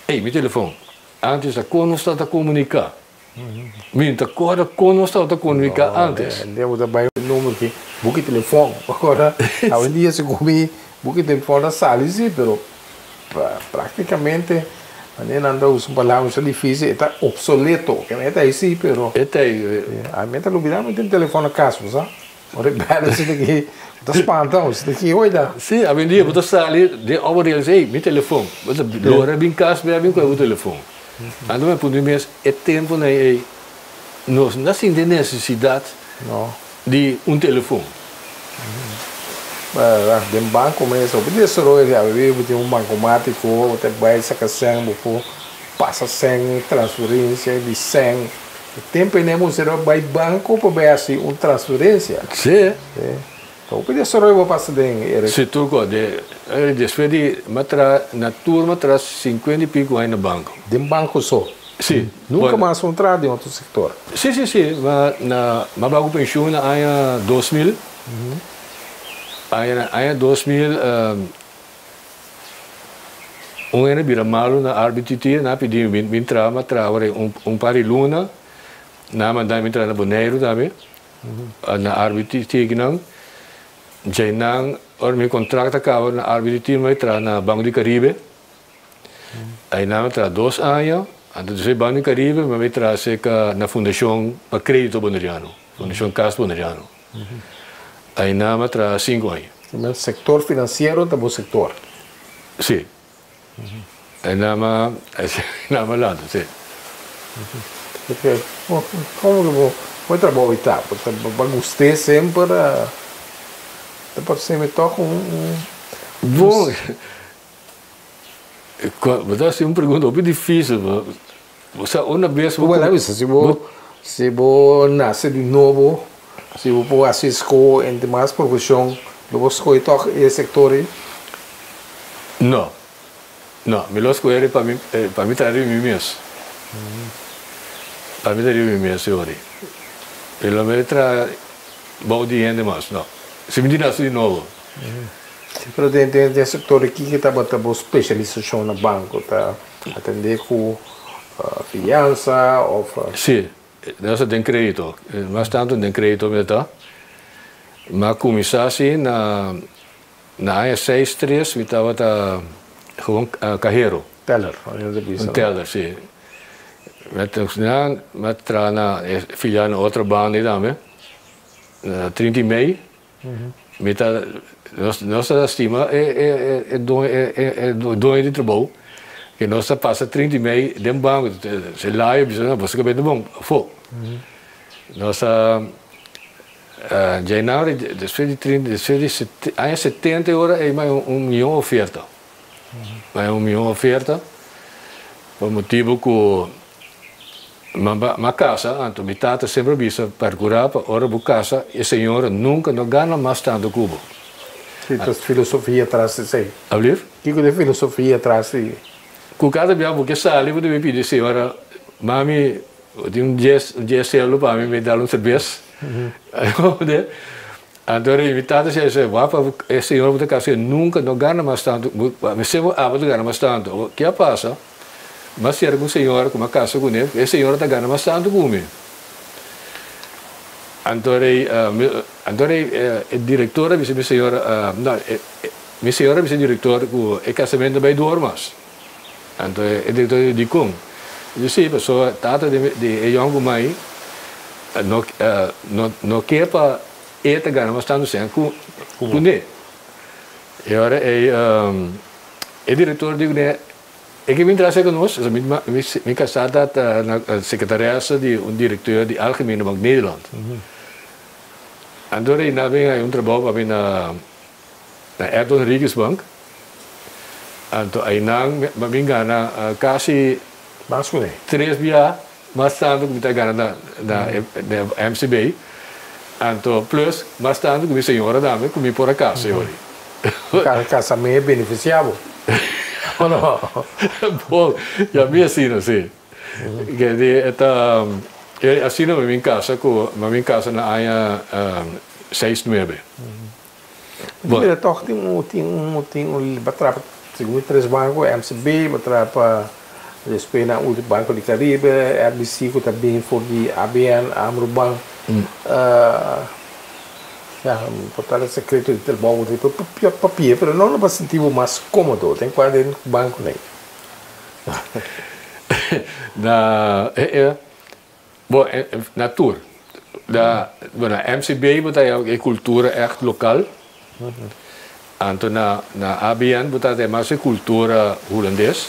ey mi telefon, antes ta con nos ta comunica? Mi ta corda con nos tabata comunica antes. No, bo ta bay un number ki buki telefon. Bo corda? Awendia si cu mi buki telefon ta sali si, pero practicamente manera nan ta usa un palabra mucho dificil, e ta obsoleto. Ke mi ta ey si, pero. E ta ey. Ami ta lubida mi tin telefon na cas, bo sa. Ora e bel asina ki bo ta spanta, bo ta ki oida. Si, awendia bo ta sali den ora realisa, ey, mi telefon. Bo ta lora bin cas bia bin coge bo telefon. Anto mi a puntra mi mes, e temponan ei nos no a sinti e nesesidat di un telefon? Den banko mes, hopi desaroyo di awe, bo tin un bankomátiko, bo ta bai saka sèn, bo por pasa sèn, transferensia di sèn. E tempo ei mester a bai banko pa bai hasi un transferensia. Sí. Hopi desaroyo bo pasa den, Eric. Sí, tur kos. Despues di mi a traha na tur mi a traha sinkuenta i piku aña na banko. Den banko so? Sí. Nunka mas bo a traha den otro sektor? Sí, sí, sí. Mi na mi a bai ku penshun na aña 2000. Aña aña 2000 un hende bira malu na RBTT, nan a pidi mi bin traha, mi a traha ora un par di luna, nan a manda mi traha na Boneiru tambe. Na RBTT kinan, djeinan ora mi contract a caba na RBTT mi bai traha na Banco di Caribe. Einan mi traha 2 aña, anto despues Banco di Caribe mi bai traha cerca na Fundacion pa Credito Boneriano, Fundacion Cas Boneriano. Einan mi a traha 5 aña. Sector financiero ta bo sector? Si. E nama, nama lanta, si. Como cu bo bo trabou y ta? Bo ta bo gust'é semper? Ta parse mi toch un un. Bon, bo ta haci un pregunta hopi dificil, bo sa una bes bo. Bo bisa si bo si bo nace di nobo, si bo por haci sco en demas profesion, lo bo scoge toch e sector ey? No, no, mi lo scoge pa mi pa mi traha riba mi mes, pa mi traha riba mi mes e ora ey. Mi lo mester traha bou di hende mas, no. Si mi tin nace di nobo. Pero den den den sector di kiko tabata bo specialisacion na banco? Ta atende cu fiansa of? Si, nos ta den credito, mas tanto den credito mi ta. Mi a cuminsa si na Na aña seis tres mi tabata gewoon kahero. Teller, aña ta bisa. Un teller, si. Mi a traha na e filial na otro banda ei tambe, na 30 i mei. Mi ta, nos nos ta stima e e doño di trabou, ke nos ta pasa 30 i mei den banko, se laia bisa no, boso ke bende bon afó. Nos ta. Djainan despues di trinta despues di aña 70 e ora ei mai un mion oferta mai un mion oferta pa motibu ku M'a kasa, anto mi tata semper a bisa, Perkurá pa ora bo kasa, e señora nunka no gana mas tantu ku bo. Kiko ta filosofia tras di esei? Alblief? Kiko ta e filosofia tras di. Ku kada bia bo ke sali, bo debe pidi e señora, Mami, bo tin un dies, un dies selo pa mi, mi dal un serbes. Anto mi tata siña esei, Wak pa e señora bo ta kasa nunka no gana mas tantu, mester bo abo ta gana mas tantu. Ke a pasa? M'a sera ku un señora ku m'a kasa kuné, e señora ta gana mas tantu ku mi. Anto rei, anto rei e direktor a bisa mi señora, no, mi señora a bisa e direktor ku e kasamentu a bai dor mas. Anto e direktor a di, dikon? E di, si, pasobra tata di di e yònkuman no no no ke pa e ta gana mas tantu sèn ku kuné. E ora ei e direktor di kuné, E ke bin tras ku nos, mi kasá ta na sekretaresa di un direkteur di Algemene Bank Nederland. Anto rei na bin haña un trabou pa mi na Edwin Henriquez Bank. Anto einan mi a bin gana kasi tres bia mas tantu ku mi ta gana na MCB. Anto plus mas tantu ku mi señora tambe ku mi por a kasa e ora. Kasa mi e benefisiá bo, o no? Bon, ya mi asina si. Ke di e ta asina mi bin kasa ku mi bin kasa na aña seis nuebe. Bo mira tòg tin un tin un tin un bo traha pa segun tres banko MCB bo traha pa despues na ultimo Banco di Caribe, RBC ku ta bin for di ABN Amro Bank. Ya, por tal e secreto di trabou bo tin por papia, pero no lo bo sinti bo mas comodo den cua den banco nei. Na e e bo na tur na bo na MCB bo ta haya e cultura echt local anto na na ABN bo ta haya mas e cultura hulandes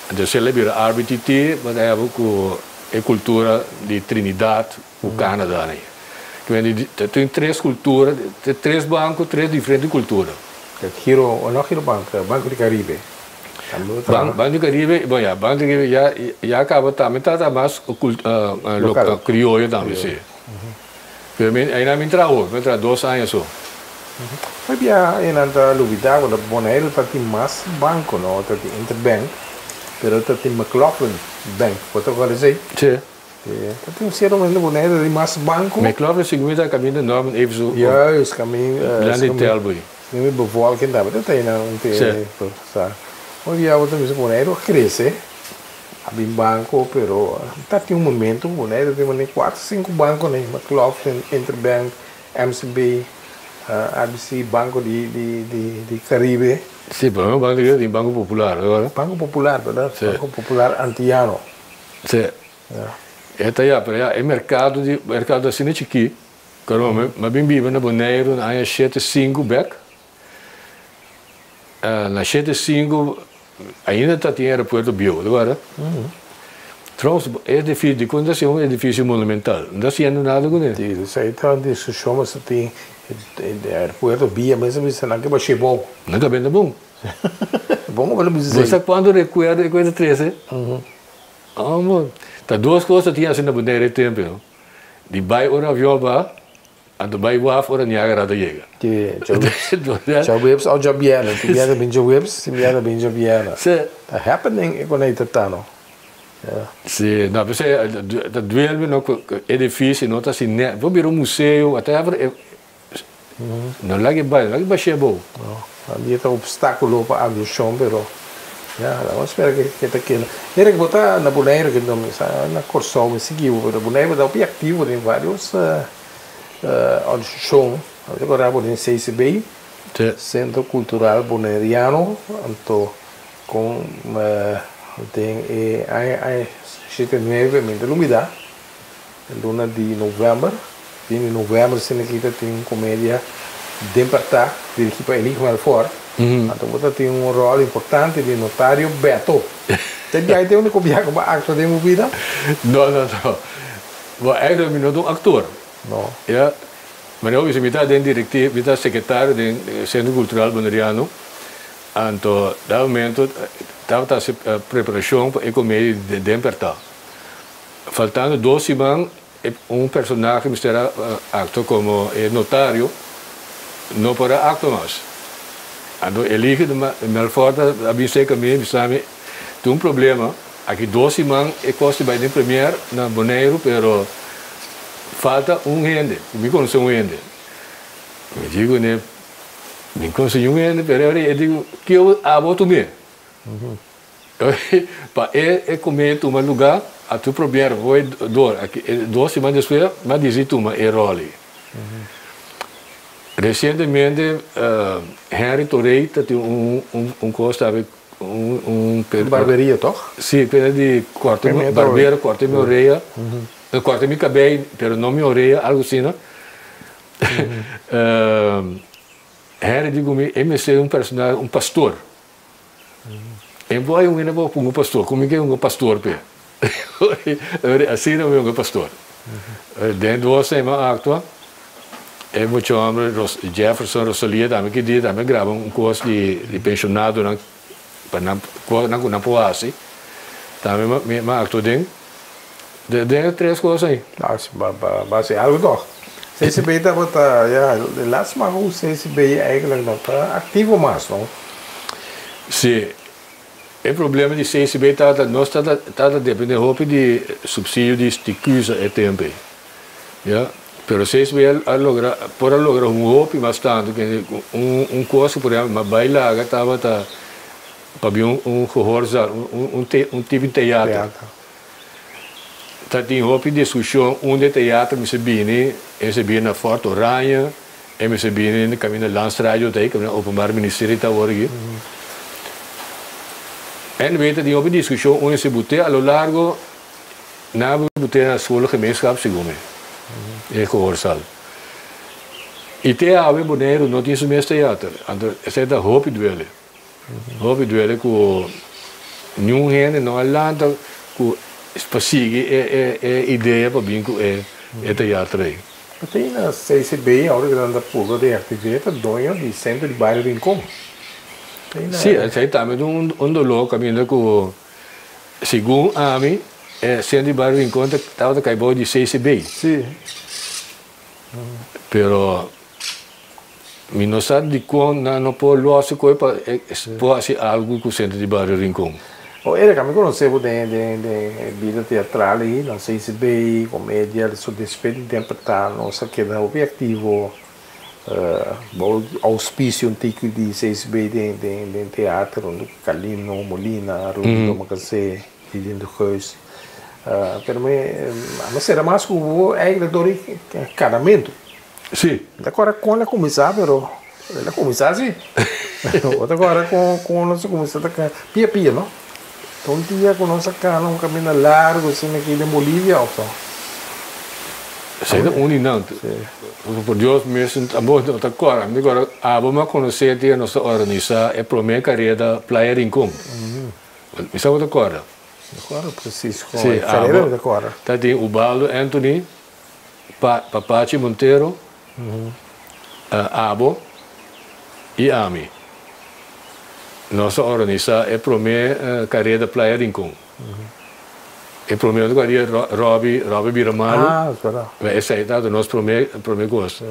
anto si el a bira RBTT bo ta haya bo cu e cultura di Trinidad Ku Canada nei. Tin tres kultura, tres banko, tres diferente kultura. Giro, o no Giro Bank, Banco di Caribe. Banco di Caribe, bon ya, Banco di Caribe ya ya kaba tambe ta ta mas lokal, krioyo tambe si. Pero mi einan mi traha hopi, mi a traha dos aña so. Hopi bia einan ta lubida ku na Boneiru ta tin mas banko no, ta tin Interbank, pero ta tin McLaughlin Bank, bo ta kòrda esei? Si. Ta tin un sierto momento Bonaire ta tin mas banco. McLaughlin sigun ta caminda Norman Even su Juist, caminda. Grandi Telboy. Segun mi bevolking tambe ta tene un te sa. Hoy dia bo ta bisa Bonaire a crece, a bin banco pero ta tin un momento cu Bonaire ta tin manera cuatro cinco banco ne, McLaughlin, Interbank, MCB, ABC, Banco di di Caribe. Si, pero Banco di Caribe tin Banco Popular, verdad? Banco Popular, verdad? Banco Popular Antillano. Si. E ta ya, pero ya e merkado di merkado asina chikí, kòrda mi mi a bin biba na Boneiru na aña shete sinku bèk, na shete sinku ainda ta tin aeropuerto bieu, ta kòrda? Trouwens e edifisio dikon ta hasi un edifisio monumental? No ta hasiendo nada kuné. Si, esei ta un diskushon pasobra tin e aeropuerto bia mes a bisa nan ke bash'é bou. Nan ta benta bon. Bon ku bo ta bisa esei. Bo sa kuantu rekuerdo e kuenta trese? Amo, ta dos cos ta tin asina Bonaire e tempo no. Di bay ora avion ba, anto bay waf ora Niagara ta yega. Djaweps of djabièrnè, tin biaha ta bin djaweps, tin biaha ta bin djabièrnè. Ta happening e con ei ta ta no. Si, no, p'esei ta duel mi no cu edificio no ta asina net, por bira un museo, whatever, No laga e bai, no laga e bash'é bou. No, a ta obstáculo pa adopcion, pero ya, laga spera ke ta keda. Eric, bo ta na Boneiru ke no mi sa na Kòrsou mi sigui bo, pero Boneiru bo ta hopi aktivo den varios organisashon. Mi ta kòrda bo den CCB, Sentro Kultural Boneriano, anto kon den e aña shete nuebe mi ta lubida. Den luna di novèmber, fin di novèmber asina aki ta tin un komedia Den Pertá dirigí pa Enigma Alfort. Anto bo ta tin un ròl importante di notario Beto. Te biaha te úniko biaha ku bo a aktua den bo bida? No, no, no. Bo eigenlijk mi no ta un aktor. No. Ya. Manera bo bisa mi ta den direktiv, mi ta sekretario den Sentro Kultural Boneriano. Anto dat momento tabata hasi preparashon pa e komedia di Den Pertá. Faltando dos siman, un personahe mester a actua como e notario, no por a actua mas. Anto Eligio Melfort a bin cerca mi, bisa mi, tin un problema, aki dos siman e cos ta bay den premier na Boneiru, pero falta un hende, mi conoce un hende. Mi di cune, mi conoce un hende, pero e di, kico abo tum'e? Pa e e come tuma luga a tur probeer hoy door aki e dos siman despues mi a disi tuma e rol ei. Recientemente Henry Torey ta tin un un un cos tambe un un Un barberia toch? Si pena di corta mi barbero corta mi orea corta mi cabey pero no mi orea algo asina Henry di cu mi e mester un personahe un pastor. E bo hay un hende bo pongo pastor, como ke un pastor pe? Asina mi un pastor. Den dos sema actua e mucha homber Jefferson Rosalia tambe ki dia tambe graba un cos di pensionadonan pa nan cosnan cu nan por haci tambe mi a actua den den e tres cos ahi. Ba haci algo toch. CCB tabata ya de laatste maal cu CCB eigenlijk no ta activo mas no. Si, e problema di CCB tabata nos tabata depende hopi di subsidio di Sticusa e tempo ey ya pero CCB a logra por a logra un hopi mas tanto ke un un cos cu por ehempel mas bay laga tabata pabia un gehoorzaal un un tipo di teatro. Ta tin hopi diskushon unda e teatro mester bini, e mester bini na Fort Oranje, e mester bini na kaminda Landstraat ta ei, kaminda Openbaar Ministerie ta awor aki. Anyway, ta tin hopi diskushon unda si but'é a lo largo nan a but'é na Scholengemeenschap segun mi, e gehoorzaal. I te awe Boneiru no tin su mes teater, anto esei ta hopi duele. Hopi duele ku niun hende no a lanta ku pa sigui e idea pa bin ku e teatro ei. Tin na CCB awor ku nan ta purba di aktiv'é ta doño di Sentro di Baile Rincon. Sí, esei tambe ta un doló kaminda ku segun ami e Sentro di Baile Rincon tabata kai bou di CCB. Sí. Pero Mi no sa dikon nan no por losi koe pa e por hasi algu ku Sentro di Bario Rincon. O Erika, mi konosé bo den den den e bida teatral ei, nan CCB, komedia, so despues di tempo ta nos a keda hopi aktivo bou ouspicio un tiki di CCB den den den teatro huntu ku Calino Molina, Rudy Domacassé, Lilian de Geus. Pero mi a sera mas ku bo eigenlijk dor di kanamentu. Sí. Mi ta kòrda kon el a kuminsá, pero el a kuminsá sí. Bo ta kòrda kon kon nos a kuminsá ta kana pia pia, no? Ta un dia ku nos a kana un kaminda largu asina aki den Bolivia òf no? Esei ta un di nan. Por Dios mes abo no ta kòrda. Mi ta kòrda abo mi a konosé dia nos ta organisá e promé kareda Playa Rincon. Mi sa bo ta kòrda. Mi ta kòrda presis kon e kareda mi ta kòrda. Ta tin Ubaldo Anthony. Pa Papachi Montero, abo i ami nos a organisá e promé kareda Playa Rincon. E promé otro dia Robbie, Robbie bira malu, esei tabata nos promé promé kos.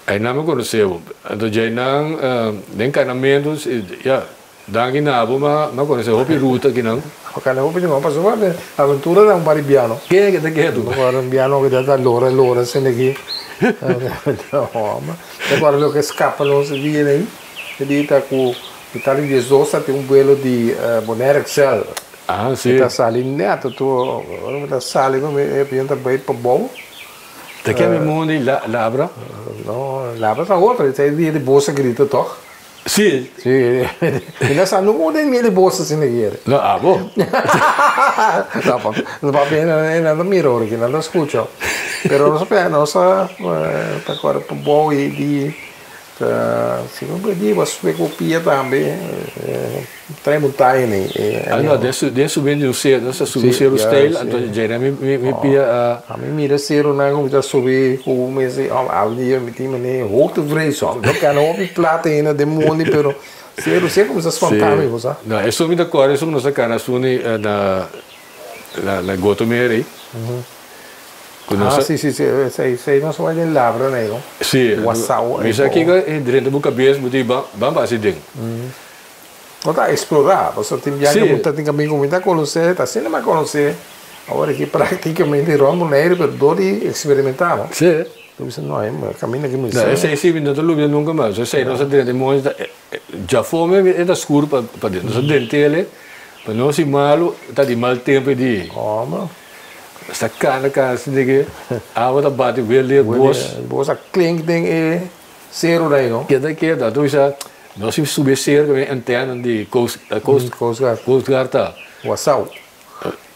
Einan mi konosé bo. Anto djeinan den kanamentu ya. Danki na abo ma ma konosé hopi ruta kinan. Bo kende hopi di no pasobra de aventura ta un baribiano. Ke ke ta ketu? Un baribiano ke ta lora lora asina aki. Ta kòrda loke skapa nos e dia ei. E dia ta ku mitad di diesdos ta tin un buelo di Bonaire Excel. Ah si. E ta sali nèt tu ora mi ta sali e avion ta bai pabou. Ta ke mi mundi labra? No labra ta otro esei dia di bos a grita tòg. Sí. Sí. Mi no sa nunca den mi di bos asina kier. No, abo. No, pa, papi, e nan ta mira ora ki nan ta scucha. Pero nos a nos a ta acorda pa bou y di ta si no di bo a sube cu pia tambe trae montaña ni. Ah no, den su den subi di un cero, nos a subi un cero steil, anto djera mi mi pia a. A mi mira ceronan cu mi ta subi cu mi si oh al dia mi tin mene hoogtevrees oh mi ta gana hopi plata ainda den mondi pero cero si a cuminsa spanta mi bo sa. No, esun mi ta corda esun nos a cana suni na. Na Gotomeer ei. Ku nos Ah, si, si, si. Esei, esei nos a bai den Labra nei, no? Si. Wasau Mi sa kiko e drenta bo kabes bo di ban, ban basi den. No ta eksplorá, pasobra tin biaha ku bo ta tin kaminda ku mi ta konosé, ta asina mi a konosé. Awor aki práktikamente rònt Boneiru, pero dor di eksperimentá, no? Si. Bo bisa, no, e kaminda aki mi sa. No, esei si mi no ta lubida nunka mas. Esei nos a drenta e mondi ta, djafó mi e ta skur pa paden. Nos a drent'el pa nos si malu ta di mal tempu e di. Hòmber. Nos ta kana kana sinti ke awa ta bati wel den e bos. E bos a klink den e seru dai, no? Keda keda. Anto bisa nos si subi e seru ku e antena di Coast Coast Guard. Coast Guard ta. Wasau.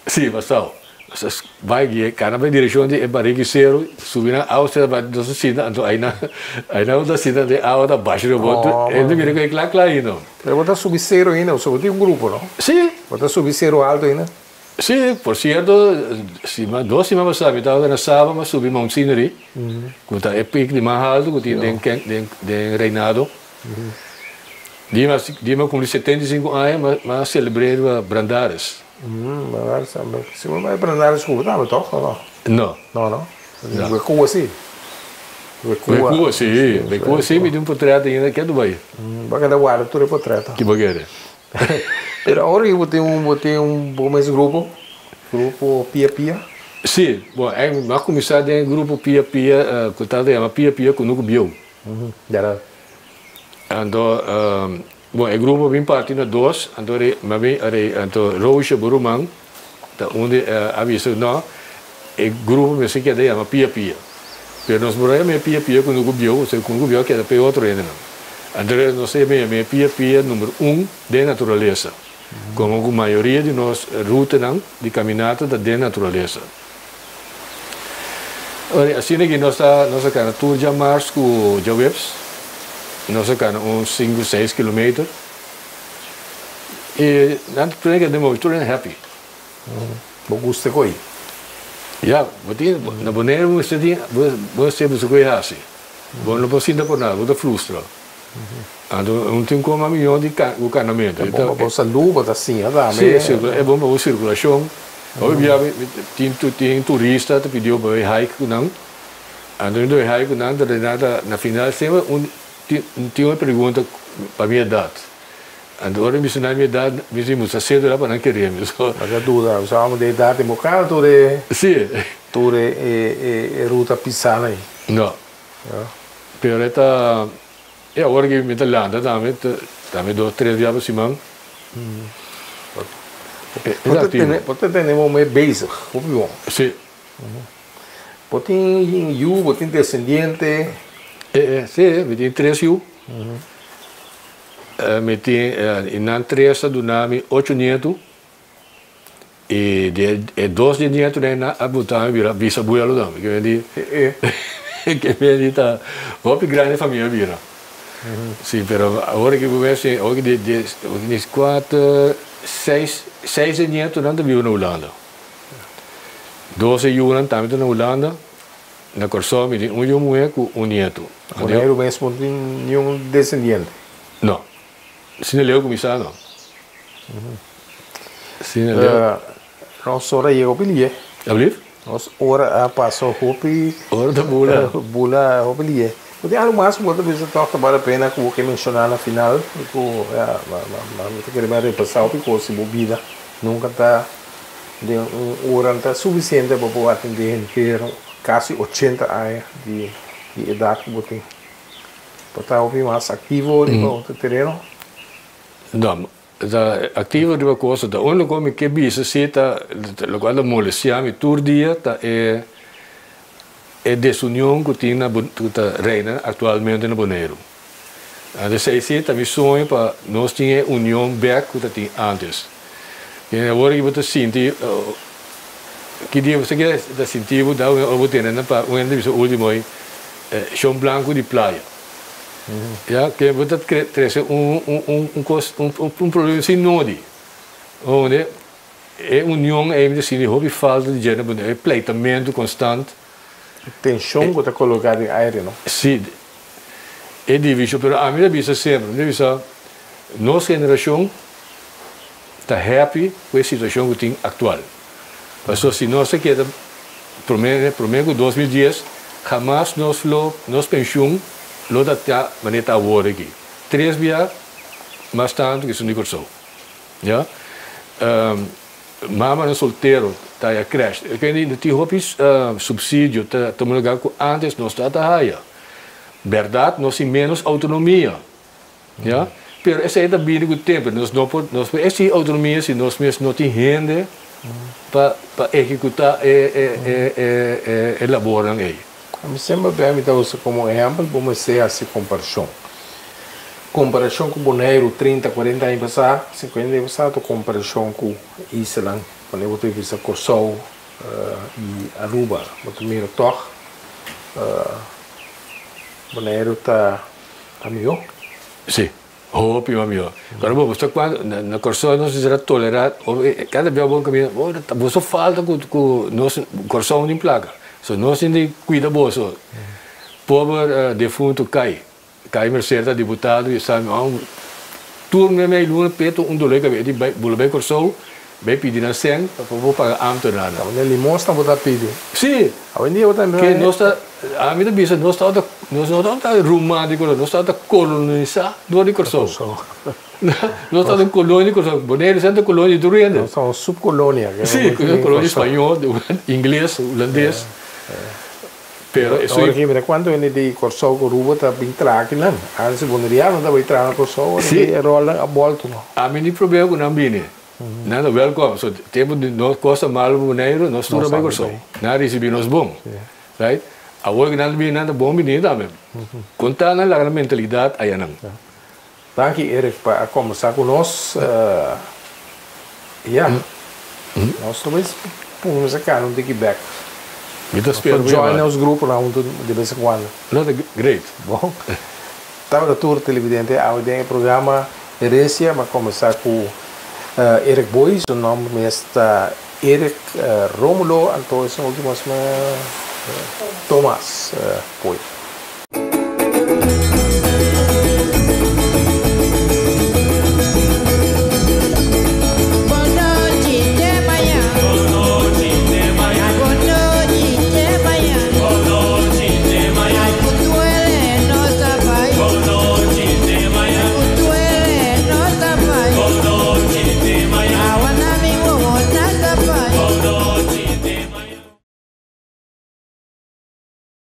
Sí, Wasau. Nos a bai guia kana bai direkshon di e bariki seru, subi na awa sera bai nos a sinta anto aina aina bo ta sinta anto e awa ta basha riba bo. E ta mira ku e kla kla ainda. Pero bo ta subi seru ainda, bo tin un grupo no? Sí. Bo ta subi seru alto ainda? Sí, por cierto, siman, dos siman pasá mi tabata na Saba, mi a subi Mount Scenery, ku ta e pik di mas alto ku tin den den den Reinado. Di mi di mi a kumpli 75 aña, mi a selebr'é riba Brandaris. Brandaris tambe. Si bo bai Brandaris ku bo tambe tòg, o no? No. No, no? Wekua sí. Wekua. Wekua sí, wekua sí, mi tin un potrèt ainda, ke bai? Bo a keda warda tur e potrèt. Ki bo kere? Pero awor bo tin un bo tin un bo mes grupo, grupo Pia Pia? Sí, bon mi a kuminsá den e grupo Pia Pia ku tabata yama Pia Pia Kunuku Bieu. Ya. Anto bon e grupo a bin parti na dos, anto mi a bin anto Roosje bo ruman ta un di a bisa no e grupo mester keda yama Pia Pia. Pero nos por a yam'é Pia Pia Kunuku Bieu, pasobra Kunuku Bieu a keda pa e otro hendenan. Anto nos a yam'é Pia Pia number un den naturalesa. Komo ku mayoria di nos rutanan di kaminata ta den naturalesa. Ora asina ki nos ta nos a kana tur djamars ku djaweps, nos a kana un sinku seis kilometer i nan tur hende keda movi, tur hende happy. Bo gusta koe? Ya, bo tin, na Boneiru bo mester tin, bo mester buska koe hasi. Bo no por sinta por nada, bo ta frustra. Anto un tin koma mihó di ku kanamentu. E bon pa bo salú, bo ta siña tambe. Sí, e bon pa bo sirkulashon. Hopi bia tin tin turista ta pidió pa bai hike ku nan. Anto mi ta bai hike ku nan, ta na final semper un tin un pregunta pa mi edat. Anto ora mi bisa nan mi edat, mi si mucha cédula pa nan kere mi. Bo ta duda, bo sa amo di edat di bo kara tur e. Sí. Tur e e ruta pisa nan. No. Pero e ta, e awor ki mi ta lanta tambe, tambe dos tres bia pa siman. Bo ta tene, bo ta tene bo mes bezig, hopi bon. Sí. Bo tin yu, bo tin desendiente? Sí, mi tin tres yu. Mi tin, i nan tres a duna mi ocho nietu, i di e dos di e nietunan nan a buta mi bira bisabuelo tambe, ke men di, ke men di ta hopi grandi famia a bira. Si, pero awor ki bo mester, awor ki di di di kuater, seis, seis e nietunan ta biba na Hulanda. Dos e yunan tambe ta na Hulanda. Na Kòrsou mi tin un yu muhé ku un nietu. Boneiru mes no tin niun desendiente? No. Asina leu ku mi sa no. Asina leu. Nos ora yega hopi lié. Ablief? Nos ora a pasa hopi. Ora ta bula. Bula hopi lié. Bo tin algu mas ku bo ta bisa tòg ta bale pena ku bo ke menshoná na final? Ku ya, mi ta kere mi a repasá hopi kos di bo bida. Nunka ta. Den un ora no ta sufisiente pa bo atendé henter kasi 80 aña di edat ku bo tin. Bo ta hopi mas aktivo riba otro tereno? No, ta aktivo riba kos ta úniko mi ke bisa si ta lokual ta molestiá mi tur dia ta e e desunion ku tin na ku ta reina aktualmente na Boneiru. Antes esei ta mi soño pa nos tin e union bek ku ta tin antes. I awor aki bo ta sinti ki dia bo sa ke ta sinti bo da ora bo tene na pa un hende ta bisa ultimo ei shon blanku di playa. Ya ke bo ta trese un un un kos un problema sin nodi. Onde e union ei mi ta sinti hopi falta di dje na Boneiru e pleitamentu konstant. Tenshon ku ta koloká den aire no. Si. E division, pero ami ta bisa semper, mi ta bisa nos generacion ta happy cu e situacion cu tin actual. Paso si nos a keda prome prome ku 2010, hamas nos lo nos penshun lo ta ta manera ta awor aki. Tres bia mas tantu ku esun di Kòrsou. Ya. Mamanan soltero ta haya crèsh. E kende no tin hopi subsidio ta tuma lugar ku antes nos ta ta haya. Bèrdat nos tin ménos outonomia. Ya. Pero esei ta bini ku tempu. Nos no por nos por eksigi outonomia si nos mes no tin hende pa pa ehekutá e e e e e labornan ei. Ami semper bia mi ta usa komo ehèmpel bo mester hasi komparashon. Komparashon ku Boneiru 30, 40 aña pasá, 50 aña pasá ta komparashon ku islanan manera bo ta bisa Kòrsou i Aruba. Bo ta mira tòg Boneiru ta mihó. Sí, hopi mas mihó. Pero bo ta kuantu na Kòrsou nos mester a tolerá kada bia bo kaminda boso falta ku nos Kòrsou no tin plaka so nos tin di kuida boso. Pober defuntu Kai. Kai Mercer ta diputado y sa mi un tur mi mei luna peto un dolor di cabeza di bay bula bay Corsou bay pidi nan cen pa por paga ambtenaarnan. Awendia limosna bo ta pidi. Si. Awendia bo ta Ke nos ta ami ta bisa nos tabata nos no tabata ruman di Corsou nos tabata colonisa door di Corsou. Nos tabata un colonia di Corsou Boneiru senta colonia di tur hende. Nos tabata un subcolonia. Si colonia spañol ingles hulandes. Pero e Awor aki mira cuanto hende di Corsou cu Aruba ta bin traha akinan. Antes e Boneriano ta bay traha na Corsou, awor aki e rolnan a bolto no. Ami ni problema cu nan bini. Nan ta welcome. So tempo di nos cos ta malo pa Boneiru, nos tur a bay Corsou. Nan a ricibi nos bon. Right? Awor cu nan ta bini nan ta bon bini tambe. Con ta nan laga nan mentalidad ayanan. Danki Eric pa a combersa cu nos. Ya. Nos ta bay cuminsa cana un tiki bek. Mi ta spera bo yamada. Join nos gruponan hunto de bes en cuando. No ta great. Bon. Tabata tur televidente awe den e programa Herencia. Mi a combersa cu Eric Boy. Su nomber mes ta Eric Romulo. Anto esun ultimo esma Thomas Boy.